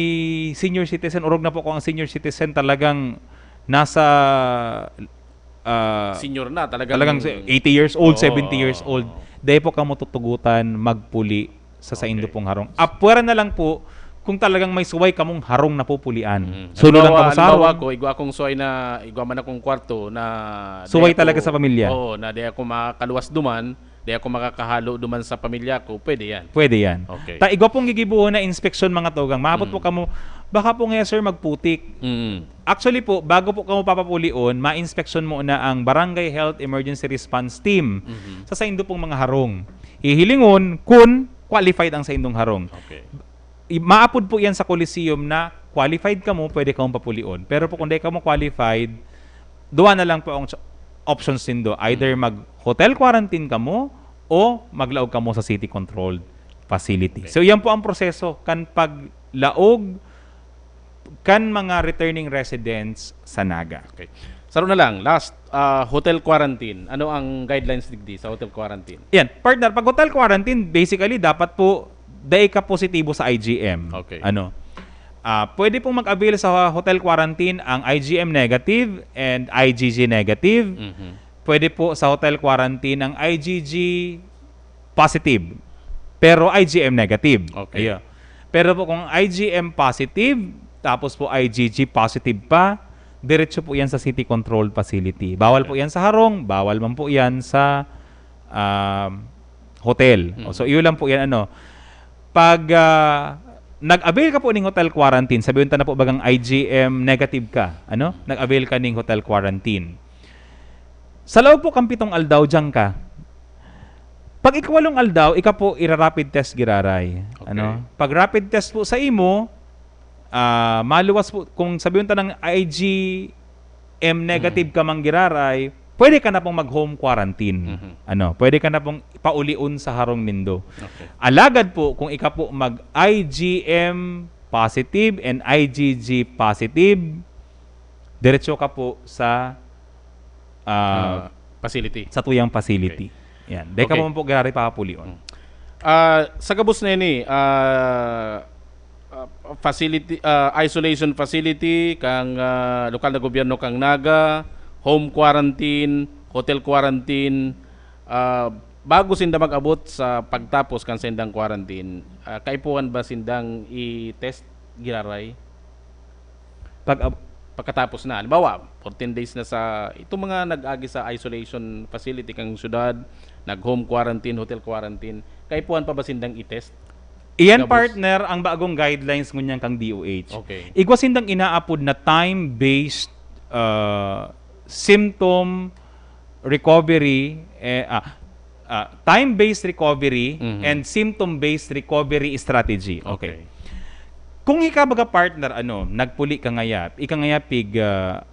senior citizen, orog na po kung ang senior citizen talagang nasa ah, Senior na, talagang talagang eighty years old, Oo. seventy years old, dahil po kamo tutugutan magpuli sa saindo Okay. pong harong. Apwera na lang po kung talagang may suway kamong harong na pupulian. Mm. Sulo lang Halimbawa- kamo sa halimbawa harong. ko, igwa akong suway na, igwa man akong kwarto na Suway di ako- talaga sa pamilya. Oo, na di ako makakalwas duman, di ako makakahalo duman sa pamilya ko, pwede yan. Pwede yan. Okay. Ta igwa pong gigibuhon na inspeksyon, mga tugang. Maabot po Mm. kamo, baka po nga, sir, magputik. Mm. Actually po, bago po kamo papapulion, ma-inspeksyon muna ang Barangay Health Emergency Response Team Mhm. sa saindo pong mga harong. Hihilingon kung qualified ang saindong harong. Okay. I- maapod po yan sa Coliseum na qualified kamo, pwede kamo papulion. Pero po kung di kamo qualified, duwa na lang po ang ch- options nindo. Either Mm. mag-hotel quarantine kamo o maglaog kamo sa city controlled facility. Okay. So, yan po ang proseso kan paglaog kan mga returning residents sa Naga. Okay. Saro na lang, last, ah, hotel quarantine. Ano ang guidelines digdi sa hotel quarantine? Yan, partner, pag hotel quarantine, basically, dapat po, dai ka positibo sa I G M. Okay. Ano? Ah, pwede pong mag-avail sa hotel quarantine ang I G M negative and I G G negative. Mhm. Pwede po sa hotel quarantine ang I G G positive, pero I G M negative. Okay. Ayun. Pero po kung I G M positive, tapos po I G G positive pa, diretso po yan sa city controlled facility. Bawal po Okay. yan sa harong, bawal man po yan sa, um, hotel. Mm. So, iyo lang po yan, ano. Pag, ah, nag-avail ka po ning hotel quarantine, sabihin ta na po bagang I G M negative ka, ano? Nag-avail ka ning hotel quarantine. Sa laog po kang pitong aldaw, diyan ka. Pag ikawalong aldaw, ika po ira-rapid test giraray. Okay. Ano? Pag rapid test po sa imo, ah, maluwas po, kung sabihin ta ng I G M negative Mm. ka man giraray, pwede ka na pong mag-home quarantine. Mhm. Ano? Pwede ka na pong paulion sa harong nindo. Okay. Alagad po, kung ika po mag-I G M positive and I G G positive, diretso ka po sa, ah, Ah, facility. sa tuyang facility. Okay. Yan. Dai ka Okay. po po giraray papulion. Mm. Ah, sa gabos na ini, ah, ah, facility, ah, isolation facility, kang, ah, lokal na gobyerno kang Naga, home quarantine, hotel quarantine, ah, bago sinda mag-abot sa pagtapos kan sindang quarantine, ah, kaipuhan ba sindang i-test giraray? Pag ab- Pagkatapos na, halimbawa, fourteen days na sa, itong mga nag-agi sa isolation facility kang syudad, nag-home quarantine, hotel quarantine, kaipuhan pa ba sindang i-test? Iyan, Gabos. partner, ang bagong guidelines ngunyan kang D O H. Okay. Igwa sindang inaapod na time-based, uh, symptom recovery, eh, ah, ah, time-based recovery Mhm. and symptom-based recovery strategy. Okay. Okay. Kung ika baga, partner, ano, nagpuli ka ngaya, ika ngaya pig, ah,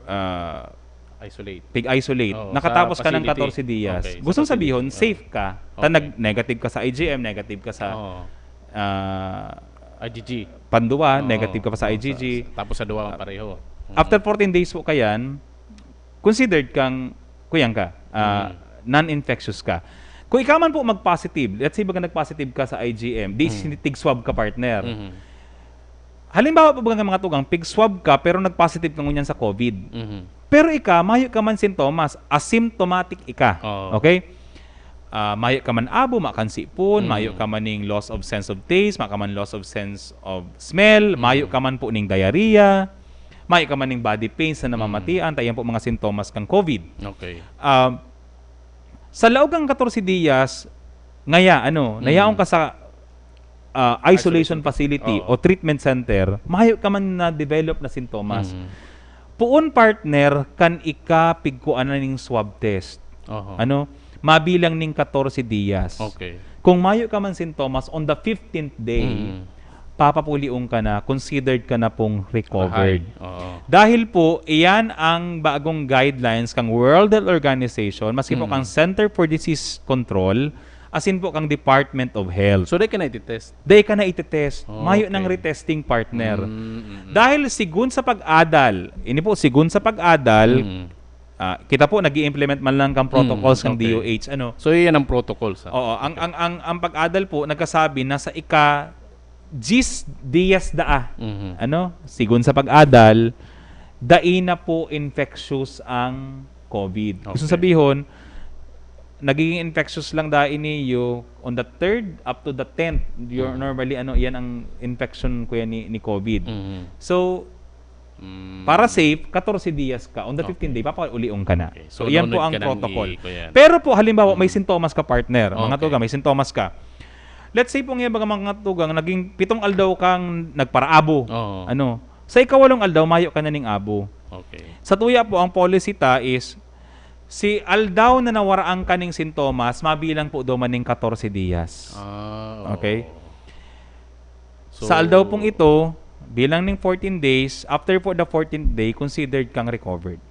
ah, Isolate. pig-isolate, Oo, nakatapos sa ka ng facility. katorse diyas. Okay, sa Gustong facility. sabihon, Oo. safe ka. Ta Okay. nag-, negative ka sa I G M, negative ka sa, Oo. ah, I G G. Panduwa, Oo. negative ka pa sa Oo, I G G. sa, sa, tapos sa duwa, Ah, pareho. Mm. after fourteen days po kayan, considered kang, kuyang ka, ah, Mm. non-infectious ka. Kung ikaw man po mag-positive, let's say baga nag-positive ka sa I G M, di Mm. sinitig swab ka, partner. Mhm. Halimbawa po baga, mga tugang, pig-swab ka pero nag-positive ka ngunyan sa COVID. Mhm. Pero ika, mayo ka man sintomas, asymptomatic ika. Oo. Okay? Ah, mayo ka man abo, makan sipon, Mm. mayo ka man ning loss of sense of taste, mayo ka man loss of sense of smell, Mm. mayo ka man po ning diarrhea, mayo ka man ning body pains na Mm. namamatian, ta iyan po mga sintomas kang COVID. Okay. Ah, sa laog kan katorse diyas, ngaya, ano, Mm. nayaon ka sa, ah, isolation Isolation. facility Oo. o treatment center, mayo ka man na-develop na sintomas. Mm. Puon, partner, kan ika pigkuanan ning swab test. Oho. Ano? Mabilang ning katorse diyas. Okay. Kung mayo ka man sintomas, on the fifteenth day, Mm. papapulion ka na, considered ka na pong recovered. Ahay. Oo. Dahil po, iyan ang bagong guidelines kang World Health Organization, maski po Mm. kang Center for Disease Control, asin po kang Department of Health. So, dai ka na ititest? Dai ka na ititest. Oh, Mayo okay. nang retesting, partner. Mm, mm, mm. Dahil sigun sa pag-adal, ini po, sigun sa pag-adal, Mm. ah, kita po, nag-i-implement man lang kang protocols Mm, ng okay. D O H, ano. So, iyan ang protocols, ha? Oo, ang, Okay. ang, ang, ang pag-adal po, nagkasabi na sa ika-diyes diyas daa, Mhm. ano, sigun sa pag-adal, dai na po infectious ang COVID. Gusto Okay. sabihon, nagiging infectious lang dai niyo on the third up to the tenth. You're Mhm. normally, ano, iyan ang infection, kuya, ni, ni COVID. Mhm. So, Mm. para safe, katorse diyas ka. On the Okay. fifteenth day, papaulion ka na. Okay. So, So, iyan no, po no, ang ka nang protocol. i-, kuya. Pero po, halimbawa, may Mm. sintomas ka, partner. Mga Okay. tugang, may sintomas ka. Let's say po nga, mga, mga tugang, naging pitong aldaw kang nagparaabo. Oo. Ano? Sa ikawalong aldaw, mayo ka na ning abo. Okay. Sa tuya po, ang policy ta is, si aldaw na nawaraan ka ning sintomas, mabilang po daw man ning katorse diyas. Ah, oo. Okay? So, Sa aldaw pong ito, bilang ning fourteen days, after po the fourteenth day, considered kang recovered.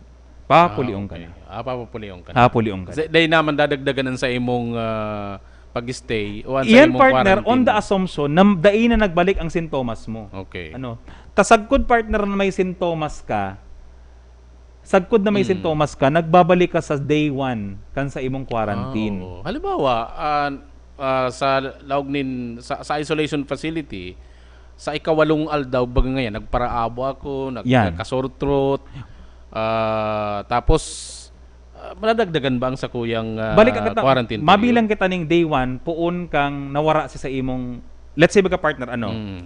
Papulion Ah, ka okay. na. Ah, papapulion ka na. Papulion ka na. Kasi dahil naman dadagdagan sa imong, ah, pag-stay o sa Iyan, imong partner, quarantine on the mo. assumption na dai na nagbalik ang sintomas mo. Okay. Ano? Tasagkod, partner, na may sintomas ka, sagkod na may Mm. sintomas ka, nagbabalik ka sa day one kan sa imong quarantine. Ah, oo. Halimbawa, ah, ah, sa laog nin sa, sa isolation facility, sa ikawalong aldaw, baga ngayon, nagparaabo ako, nag- Yan. nagka-sore throat, ah, tapos, ah, madadagdagan ba ang sakuyang, ah, Balik ang kata- quarantine period? Mabilang kita ning day one, poon kang nawara siya sa imong, let's say, baga partner, ano, Mm.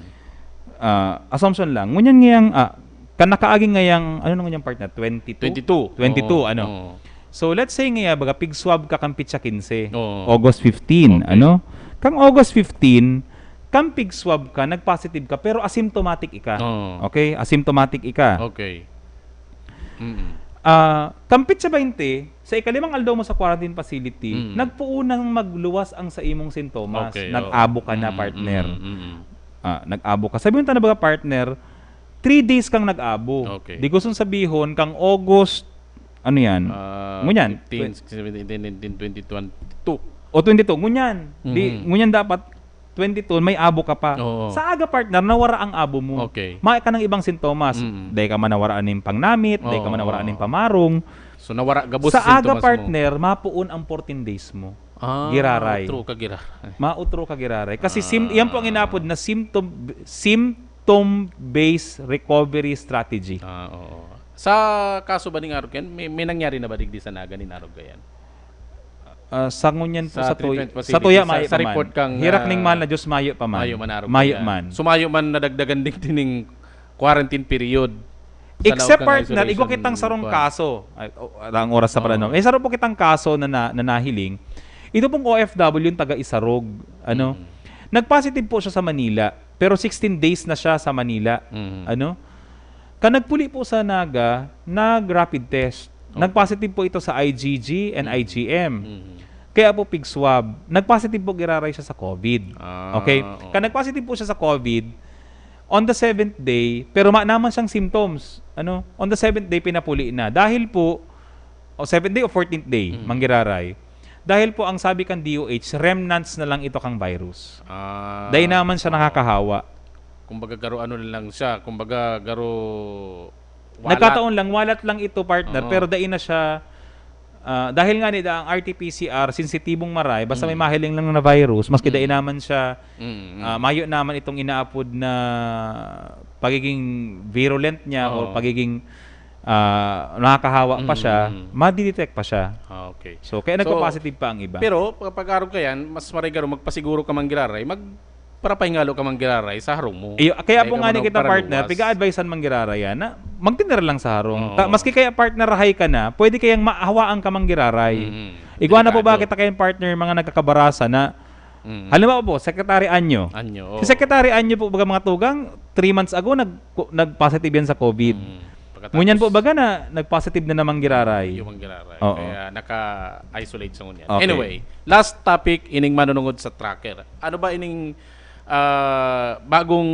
ah, assumption lang. Ngunyan ngayang, ah, kan nakaaging ngayang, ano na ngunyan partner? Twenty-two? Twenty-two. Twenty-two, Oo, ano? oo. So, let's say ngaya, baga pig swab ka kan pitsa quince. Oo. August fifteen, Okay. ano? Kang August fifteen, kang pig swab ka, nag-positive ka, pero asymptomatic ika. Oo. Okay? Asymptomatic ika. Okay. Mm. Ah, kang pitsa baynte, sa ikalimang aldaw mo sa quarantine facility, Mm. nagpuunang magluwas ang sa imong sintomas. Okay, Nag-abo oo. ka na, Mm, partner. mm, mm, mm. Ah, nag-abo ka. Sabi mo na baga, partner, three days kang nag-abo. Okay. Di gustong sabihin, kang August, ano yan? Ah, Ngunyan. fifteen, sixteen, seventeen, eighteen, nineteen, twenty, twenty-two. O twenty-two, ngunyan. Di, Mhm. ngunyan dapat twenty-two, may abo ka pa. Oo. Sa aga, partner, nawara ang abo mo. Okay. Mao ka ng ibang sintomas. Mm. Dai ka man nawara ning pangnamit, dai ka man Oo. nawara ning pamarong. So, nawara gabos Sa aga, sintomas mo. Partner, mapuon ang fourteen days mo. Ah, Giraray. True ka, giraray. Mautro ka giraray. Kasi sim, Ah. yan po ang inaapod na symptom, symptom-based recovery strategy. Ah, oo. Sa kaso ba ning arog yan, may, may nangyari na ba digdi sa Naga nin arog yan? Ah, sa ngunyan po, Sa sa, tuy, treatment facility, sa tuya, sa- mayo sa pa man. report kang, Hirak ah, ning mahal na Diyos, mayo pa man. Mayo man arog Mayo yan. man. So, mayo man nadagdagan digdi ning quarantine period. Sa Except, laog kang partner, igwa isolation kitang sarong kuwan. Kaso. Ay, oh, ang oras sa Oo. pala, no? May sarong po kitang kaso na, na, na nahiling. Ito pong O F W yung taga Isarog. Ano? Mm. Nag-positive po siya sa Manila. Pero sixteen days na siya sa Manila. Mm. Ano? Kan nagpuli po sa Naga, nag-rapid test. Okay. Nag-positive po ito sa I G G and Mm. I G M. Mm. Kaya po pig swab. Nag-positive po giraray siya sa COVID. Ah, Okay? oo. Kan nag-positive po siya sa COVID, on the seventh day, pero ma naman siyang symptoms. Ano? On the seventh day, pinapuli na. Dahil po, o seventh day o fourteenth day, Mm. manggiraray. Dahil po, ang sabi kan D O H, remnants na lang ito kang virus. Ah, Dai naman siya oo. nakakahawa. Kumbaga, garo ano na lang siya. Kumbaga, garo walat. Nagkataon lang, walat lang ito, partner, Oo. pero dai na siya, ah, dahil nga nida ang R T P C R, sensitibong maray, basta may Mm. mahiling lang na virus, maski dai Mm. naman siya, Mm, mm. ah, mayo naman itong inaapod na pagiging virulent niya or Oo. pagiging, ah, nakakahawa pa Mm, siya, mm. madidetect pa siya. Ah, okay. So, kaya So, nagpa-positive pa ang iba. Pero, kapag arog ka yan, mas maray garo, magpasiguro ka manggiraray, magparapahingalo ka manggiraray sa harong mo. Iyo, kaya Dai po ka nga ni man kita, partner, magparaluwas. piga-advisean manggiraray yan, na magtinira lang sa harong. Oo. Ta-, maski kaya, partner, rahay ka na, pwede kayang mahawaan ka manggiraray. Mm, Igwa na po ba delikado. kita kayong, partner, mga nagkakabarasa na, Mm. halimbawa po, Secretary Anyo. Anyo, oo. Si Secretary Anyo po, baga, mga tugang, three months ago, nag-, nag-positive yan sa COVID. Mm. Pagkatapos, Ngunyan po, baga, na nag-positive na naman giraray. Yung manggiraray. Oo. Kaya naka-isolate sa ngunyan. Okay. Anyway, last topic, ining manunungod sa tracker. Ano ba ining, ah, bagong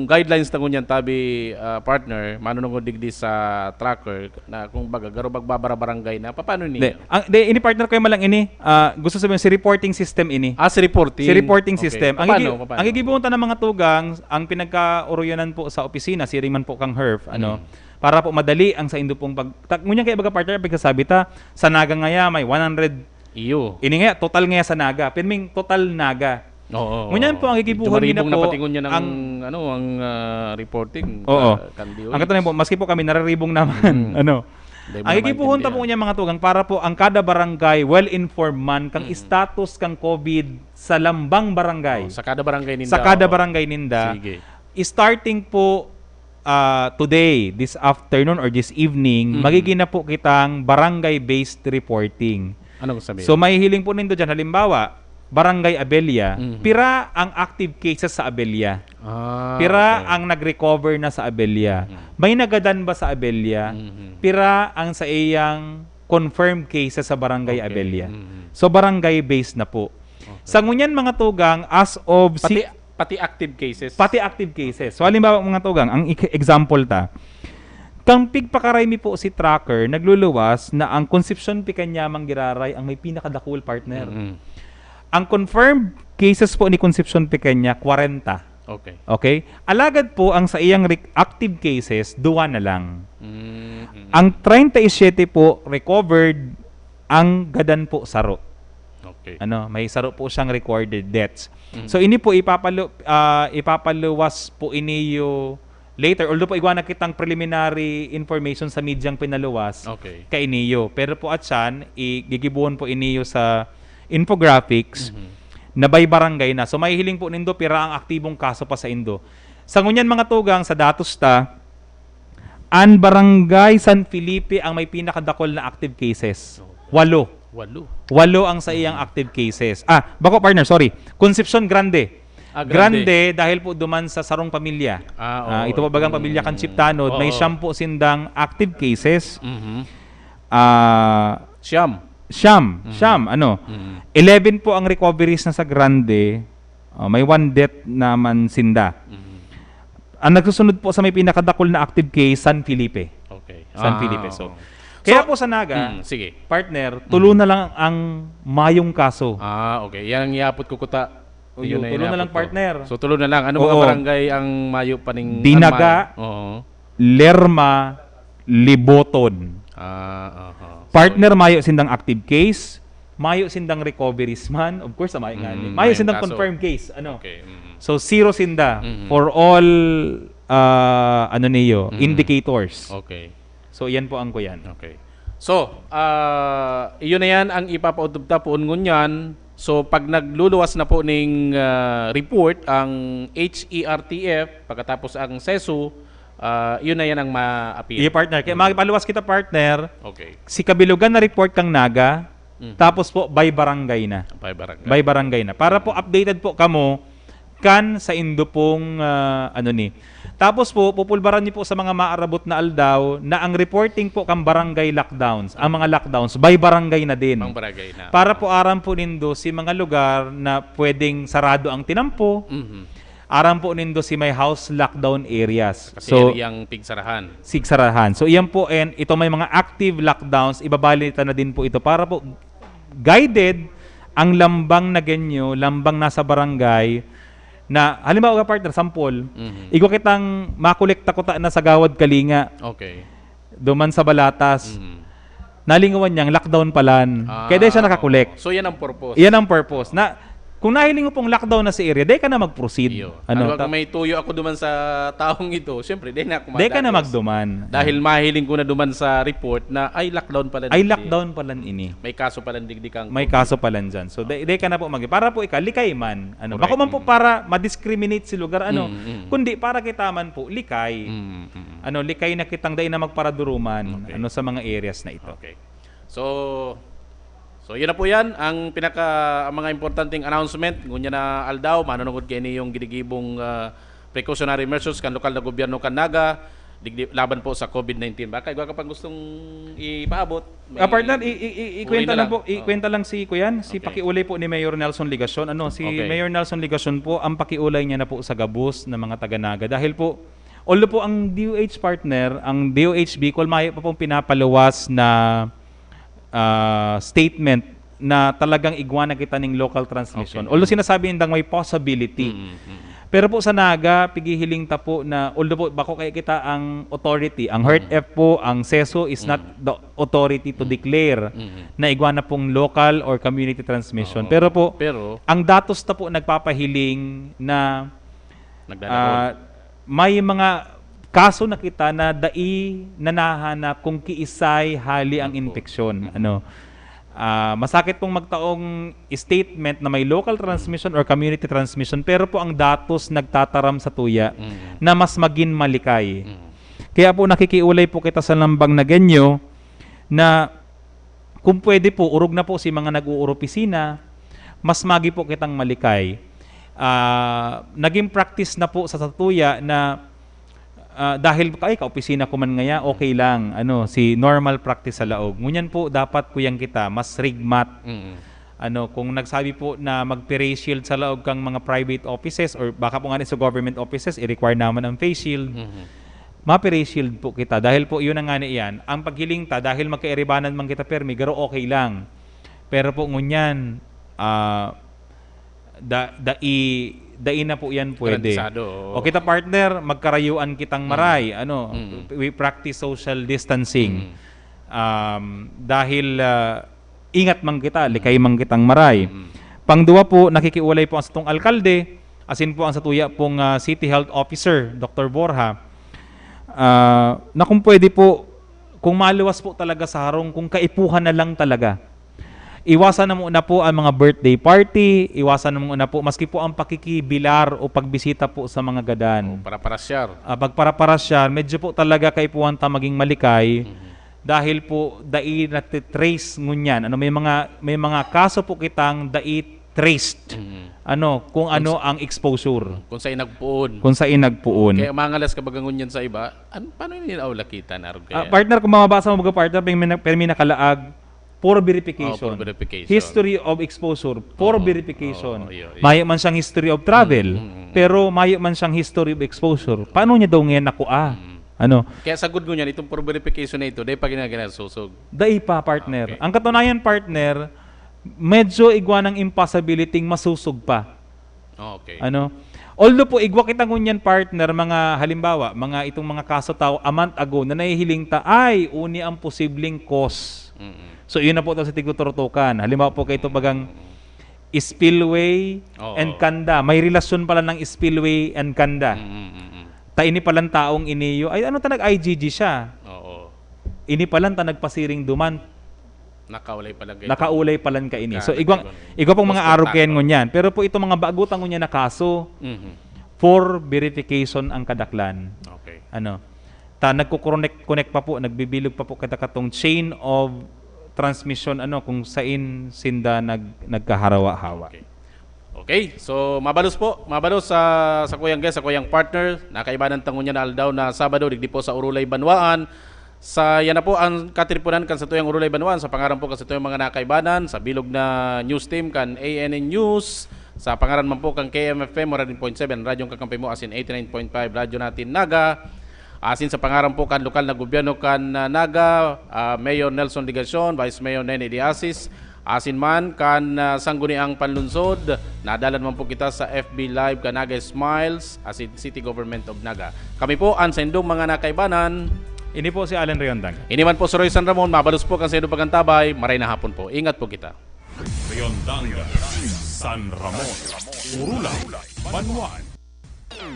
guidelines na ngunyan, tabi, ah, partner, manunungod digdi sa tracker, na kung baga, garo magbabara-barangay na, paano Di, ninyo? ang, di, ini, partner, ko yung malang ini, ah, gusto sabihin, si reporting system ini. Ah, si reporting. Si reporting Okay. system. Ang Paano? igi-, Paano? ang igibuhon ta ng mga tugang, ang pinagkaoroyanan po sa opisina, siring man po kang herf, ano, Mm. para po madali ang sa indo pong pag-, ta-, ngunyan kaya, baga, partner, pagkasabi ta, sa Naga ngaya, may one hundred, Iyo. ini ngaya, total ngaya sa Naga, pirming total Naga. Oo. Ngunyan po, ang Medyo igibuhon nila maribong na po, pati ngunyan ang, ang ano, ang, ah, reporting, Oo. ah, kan D O H. Ang katunayan po, maski po kami, nararibong naman. Mm. Ano? Dahil Ang naman igibuhon ta tindihan. po niya, mga tugang, para po ang kada barangay, well-informed man, kang Mm. status, kang COVID, sa lambang barangay. Oh, sa kada barangay ninda. Sa kada Oo. barangay ninda. Sige. Starting po, ah, today, this afternoon or this evening, Mm. magiging na po kitang barangay-based reporting. Anong sabihin? So, mahihiling po nindo dyan, halimbawa, Barangay Abella, Mhm. pira ang active cases sa Abella? Ah, Pira okay. ang nag-recover na sa Abella? Mhm. May nagadan ba sa Abella? Mhm. Pira ang sa iyang confirmed cases sa Barangay Okay. Abella? Mhm. So, barangay-based na po. Okay. Sa ngunyan, mga tugang, as of Pati, si- pati active cases. Pati active cases. So, halimbawa, mga tugang, ang ik-, example ta, kang pigpakaray mi po si tracker, nagluluwas na ang Concepcion Pequeña, manggiraray, ang may pinakadakul, partner. Mm-mm. Ang confirmed cases po ni Concepcion Pequeña, kwarenta. Okay. Okay? Alagad po, ang sa iyang rec-, active cases, duwa na lang. Mm-mm. Ang treinta y siete po recovered, ang gadan po saro. Okay. Ano, may saro po siyang recorded deaths. Mhm. So ini po ipapalu- ah, ipapaluwas po iniyo later, although po igwa na kitang preliminary information sa medyang pinaluwas Okay. kainiyo. Pero po atyan, igigibuhon po iniyo sa infographics Mhm. na by barangay na. So mahihiling po nindo pira ang aktibong kaso pa sa indo. Sa ngunyan mga tugang, sa datos ta, ang barangay San Felipe ang may pinakadakol na active cases. Walo. Walo. Walo ang sa iyang active cases. Ah, bako partner, sorry. Concepcion Grande. Ah, Grande. Grande dahil po duman sa sarong pamilya. Ah, oo. Ah, ito po bagang pamilya kan Chief Tanod, may Oo. siyam po sindang active cases. Mhm. Ah, Siyam. siyam, siyam, ano. Mhm. Eleven po ang recoveries na sa Grande. Ah, may one death naman sinda. Mhm. Ang nagsusunod po sa may pinakadakol na active case, San Felipe. Okay. San Ah, Felipe. So, oo. Kaya So, po sa Naga, mm, sige. Partner, tulo na lang ang mayong kaso. Ah, okay. Yan ang iapot ko kuta. Uyo, Yun na tulo na lang, inapot ko. partner. So, tulo na lang. Ano mga Oo. barangay ang mayo pa ning Dinaga. ang mayo? Oo. Lerma, Liboton. Ah, aha. So, Partner, mayo sindang active case, mayo sindang recoveries man. Of course, mayo nga Mm, ni. Mayo mayong sindang kaso. Confirmed case. Ano? Okay. Mm. So, zero sinda Mhm. for all, ah, ano niyo, Mhm. indicators. Okay. So, iyan po ang kuyan. Okay. So, ah, iyon na yan ang ipapautubta poon ngunyan. So, pag nagluluwas na po ning ah, report ang H E R T F, pagkatapos ang sesu, ah, iyon na yan ang ma-appear. Iyo, partner. Kaya makipaluwas kita, partner. Okay. Si kabilugan na report kang Naga, Mhm. tapos po, by barangay na. By barangay. By barangay na. Para po updated po kamo kan sa indo pong, ah, ano ni. Tapos po, pupulbaran niyo po sa mga maarabot na aldaw na ang reporting po kang barangay lockdowns, ang mga lockdowns, by barangay na din. Pang barangay na. Para po aram po nindo si mga lugar na pwedeng sarado ang tinampo, Mhm. aram po nindo si may house lockdown areas. Kasi So, yung pigsarahan. sigsarahan. So, iyan po, and ito may mga active lockdowns, ibabalik na din po ito para po guided ang lambang na genyo, lambang nasa barangay, na, halimbawa, partner, sampol, Mhm. igwa kitang makolekta kuta na sa Gawad Kalinga, Okay. duman sa Balatas, Mhm. nalingawan niyang lockdown palan. Ah, Kaya dahil siya nakakolek. So, yan ang purpose. Iyan ang purpose. Na, kung nahiling mo pong lockdown na si area, di ka na mag-proceed. Iyo. Ano, Ano, ta- kung may tuyo ako duman sa taong ito, siyempre, di na ako di ka na madagos. magduman. Dahil mahiling ko na duman sa report na ay lockdown pala Ay, digdi. Lockdown palan ini. May kaso pala digdi kang May COVID. Kaso palan dyan. So, di, di ka na po mag- Para po ika, likay man. Ano, Correct. bako man po Mm. para ma-discriminate si lugar, ano. Mm, mm. Kundi para kita man po, likay. Mm, mm. Ano, likay na kitang dai na magparaduruman, Okay. ano, sa mga areas na ito. Okay. So, so yun na po yan ang pinaka ang mga importanteng announcement. Ngunyan na aldaw, manunungod kayo niyong ginigibong ah, precautionary measures kan lokal na gobyerno kan Naga, digdi, laban po sa COVID nineteen. Baka igwa ka pang gustong ipaabot? May Ah, partner, i- i- i- Uli ikwenta na lang lang. po, ikwenta lang si Kuyan, si Okay. pakiulay po ni Mayor Nelson Legacion. Ano, si Okay. Mayor Nelson Legacion po, ang pakiulay niya na po sa gabos na mga taga Naga. Dahil po, although po ang D O H partner, ang D O H Bicol, mayo pa pong pinapaluwas na ah, statement na talagang igwa na kita ning local transmission. Okay. Although sinasabi nindang may possibility. Mm, mm. Pero po sa Naga, pigihiling ta po na, although po, bako kaya kita ang authority, ang heart F po, ang seso is not the authority to declare Mm. na igwa na pong local or community transmission. Oo. Pero po, Pero, ang datos ta po nagpapahiling na nagdadahon. ah, may mga kaso na kita na dai na nahanap kung kiisay hali ang Opo. Infeksyon. Ano, ah, masakit pong magtaong statement na may local transmission or community transmission, pero po ang datos nagtataram sa tuya Mm. na mas magin malikay. Mm. Kaya po nakikiulay po kita sa lambang na genyo na kung pwede po, orog na po si mga nag-uoropisina, mas magi po kitang malikay. Ah, naging practice na po sa satuya na, ah, dahil, "Ay, kaopisina ko man ngaya, okay lang. Ano, si normal practice sa laog." Ngunyan po, dapat kuyang kita, mas rigmat. Mm. Ano, kung nagsabi po na mag-face shield sa laog kang mga private offices or baka po nga sa government offices, i-require naman ang face shield. Mhm. Ma-face shield po kita. Dahil po, yun ang nga na iyan. Ang paghiling ta, dahil magkairibanan man kita permi, garo okay lang. Pero po ngunyan, ah, da, dai, Dai na po yan pwede. Garantisado, oo. O kita, partner, magkarayuan kitang maray. Ano, Mm. we practice social distancing. Mm. Um, dahil ah, ingat man kita, likay man kitang maray. Mm. Pangduwa po, nakikiulay po ang satong alkalde, asin po ang satuya pong ah, City Health Officer, Doctor Borja, ah, na kung pwede po, kung maluwas po talaga sa harong, kung kaipuhan na lang talaga. Iwasan na muna po ang mga birthday party, iwasan na muna po, maski po ang pakikibilar o pagbisita po sa mga gadan. O, paraparasyar. Ah, pagparaparasyar, medyo po talaga kaipuhan ta maging malikay. Mhm. Dahil po, dai natitrace ngunyan. Ano, may mga, may mga kaso po kitang dai traced. Mhm. Ano, kung ano ang exposure. Kung saan nagpoon. Kung saan nagpoon. Kaya mangalas ka baga ngunyan sa iba, an, paano yun aulakitan, arog Ah, kaya? Partner, kung mababasa mo baga, partner, permi na, permi na kalaag, for verification. Oh, for verification. History of exposure, for Oo. verification. Oo, iyo, iyo. Mayo man siyang history of travel, Mm, mm, mm. pero mayo man siyang history of exposure. Paano niya daw ngayon nakuha? Mm. Ano? Kaya sagod ngunyan, itong for verification na ito, dahil pa ginaganasusog. Dai pa, partner. Okay. Ang katunayan, partner, medyo igwa ng impossibility masusog pa. Okay. Ano? Although po, igwa kita ngunyan, partner, mga halimbawa, mga itong mga kaso tao a month ago na nahihiling ta, ay, uni ang posibleng cause. Mm-mm. So, yun na po ito sa tigtuturutukan. Halimbawa po, kayo ito bagang spillway Oo. and kanda. May relasyon pala ng spillway and kanda. Mm-mm-mm. Ta ini palang taong iniyo, ay ano ta nag-I G G siya? Oo. Ini palang ta nagpasiring duman. Nakaulay pala kayo. Nakaulay palan ka ini. So, Naka- igwang, naka- igwa pong mga Naka- arog kayan ngunyan. Pero po itong mga bago ta ngunyan na kaso, Mhm. for verification ang kadaklan. Okay. Ano? Ta nagko-connect, connect pa po, nagbibilog pa po kita katong chain of transmission, ano, kung sain sinda nag, nagkaharawa-hawa. Okay. Okay, so mabalos po, mabalos sa, sa kuyang guest, sa kuyang partner, nakaibanan ta ngunyan na aldaw na Sabado, digdi po sa Urulay Banwaan. Sa, yan na po ang katripunan kan satuyang Urulay Banwaan, sa pangaran po kan satuyang mga nakaibanan, sa bilog na news team kan A N N News, sa pangaran man po kan K M F M, one hundred point seven, Radyong Kakampi Mo, asin eighty-nine point five, Radyo Natin Naga, asin sa pangaran po kan lokal na gobyerno kan, ah, Naga, ah, Mayor Nelson Legacion, Vice Mayor Nene Diasis, asin man kan, ah, Sangguniang Panlunsod, nadalan man po kita sa F B Live kan Naga Smiles, asin City Government of Naga. Kami po an saindong mga nakaibanan. Ini po si Allen Riondang. Ini man po si Roy San Ramon, mabalos po kan saindong pagantabay. Maray na hapon po. Ingat po kita. Riondang, San Ramon, Urulay, Banwaan.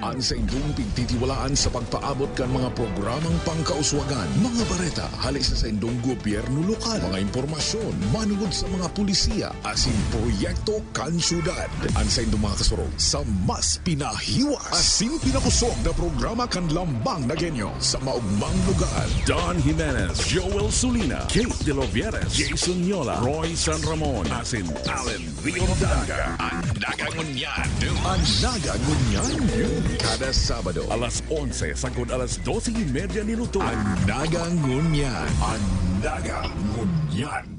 An saindong pigtitiwalaan sa pagpaabot kan mga programang pangkauswagan, mga bareta hale sa saindong gobyerno lokal, mga impormasyon manungod sa mga pulisiya asin proyekto kan syudad. An saindong mga kasurog sa mas pinahiwas asin pinakusog na programa kan Lambang Nagenyo sa maugmang lugar. Don Jimenez, Joel Sulina, Kate De Lovieres, Jason Yola, Roy San Ramon, asin Allen Riondanga. An Naga Ngunyan. An Naga Ngunyan. Kada Sabado. Alas onse sagkod alas dose y media nin udto. An Naga Ngunyan. An Naga Ngunyan.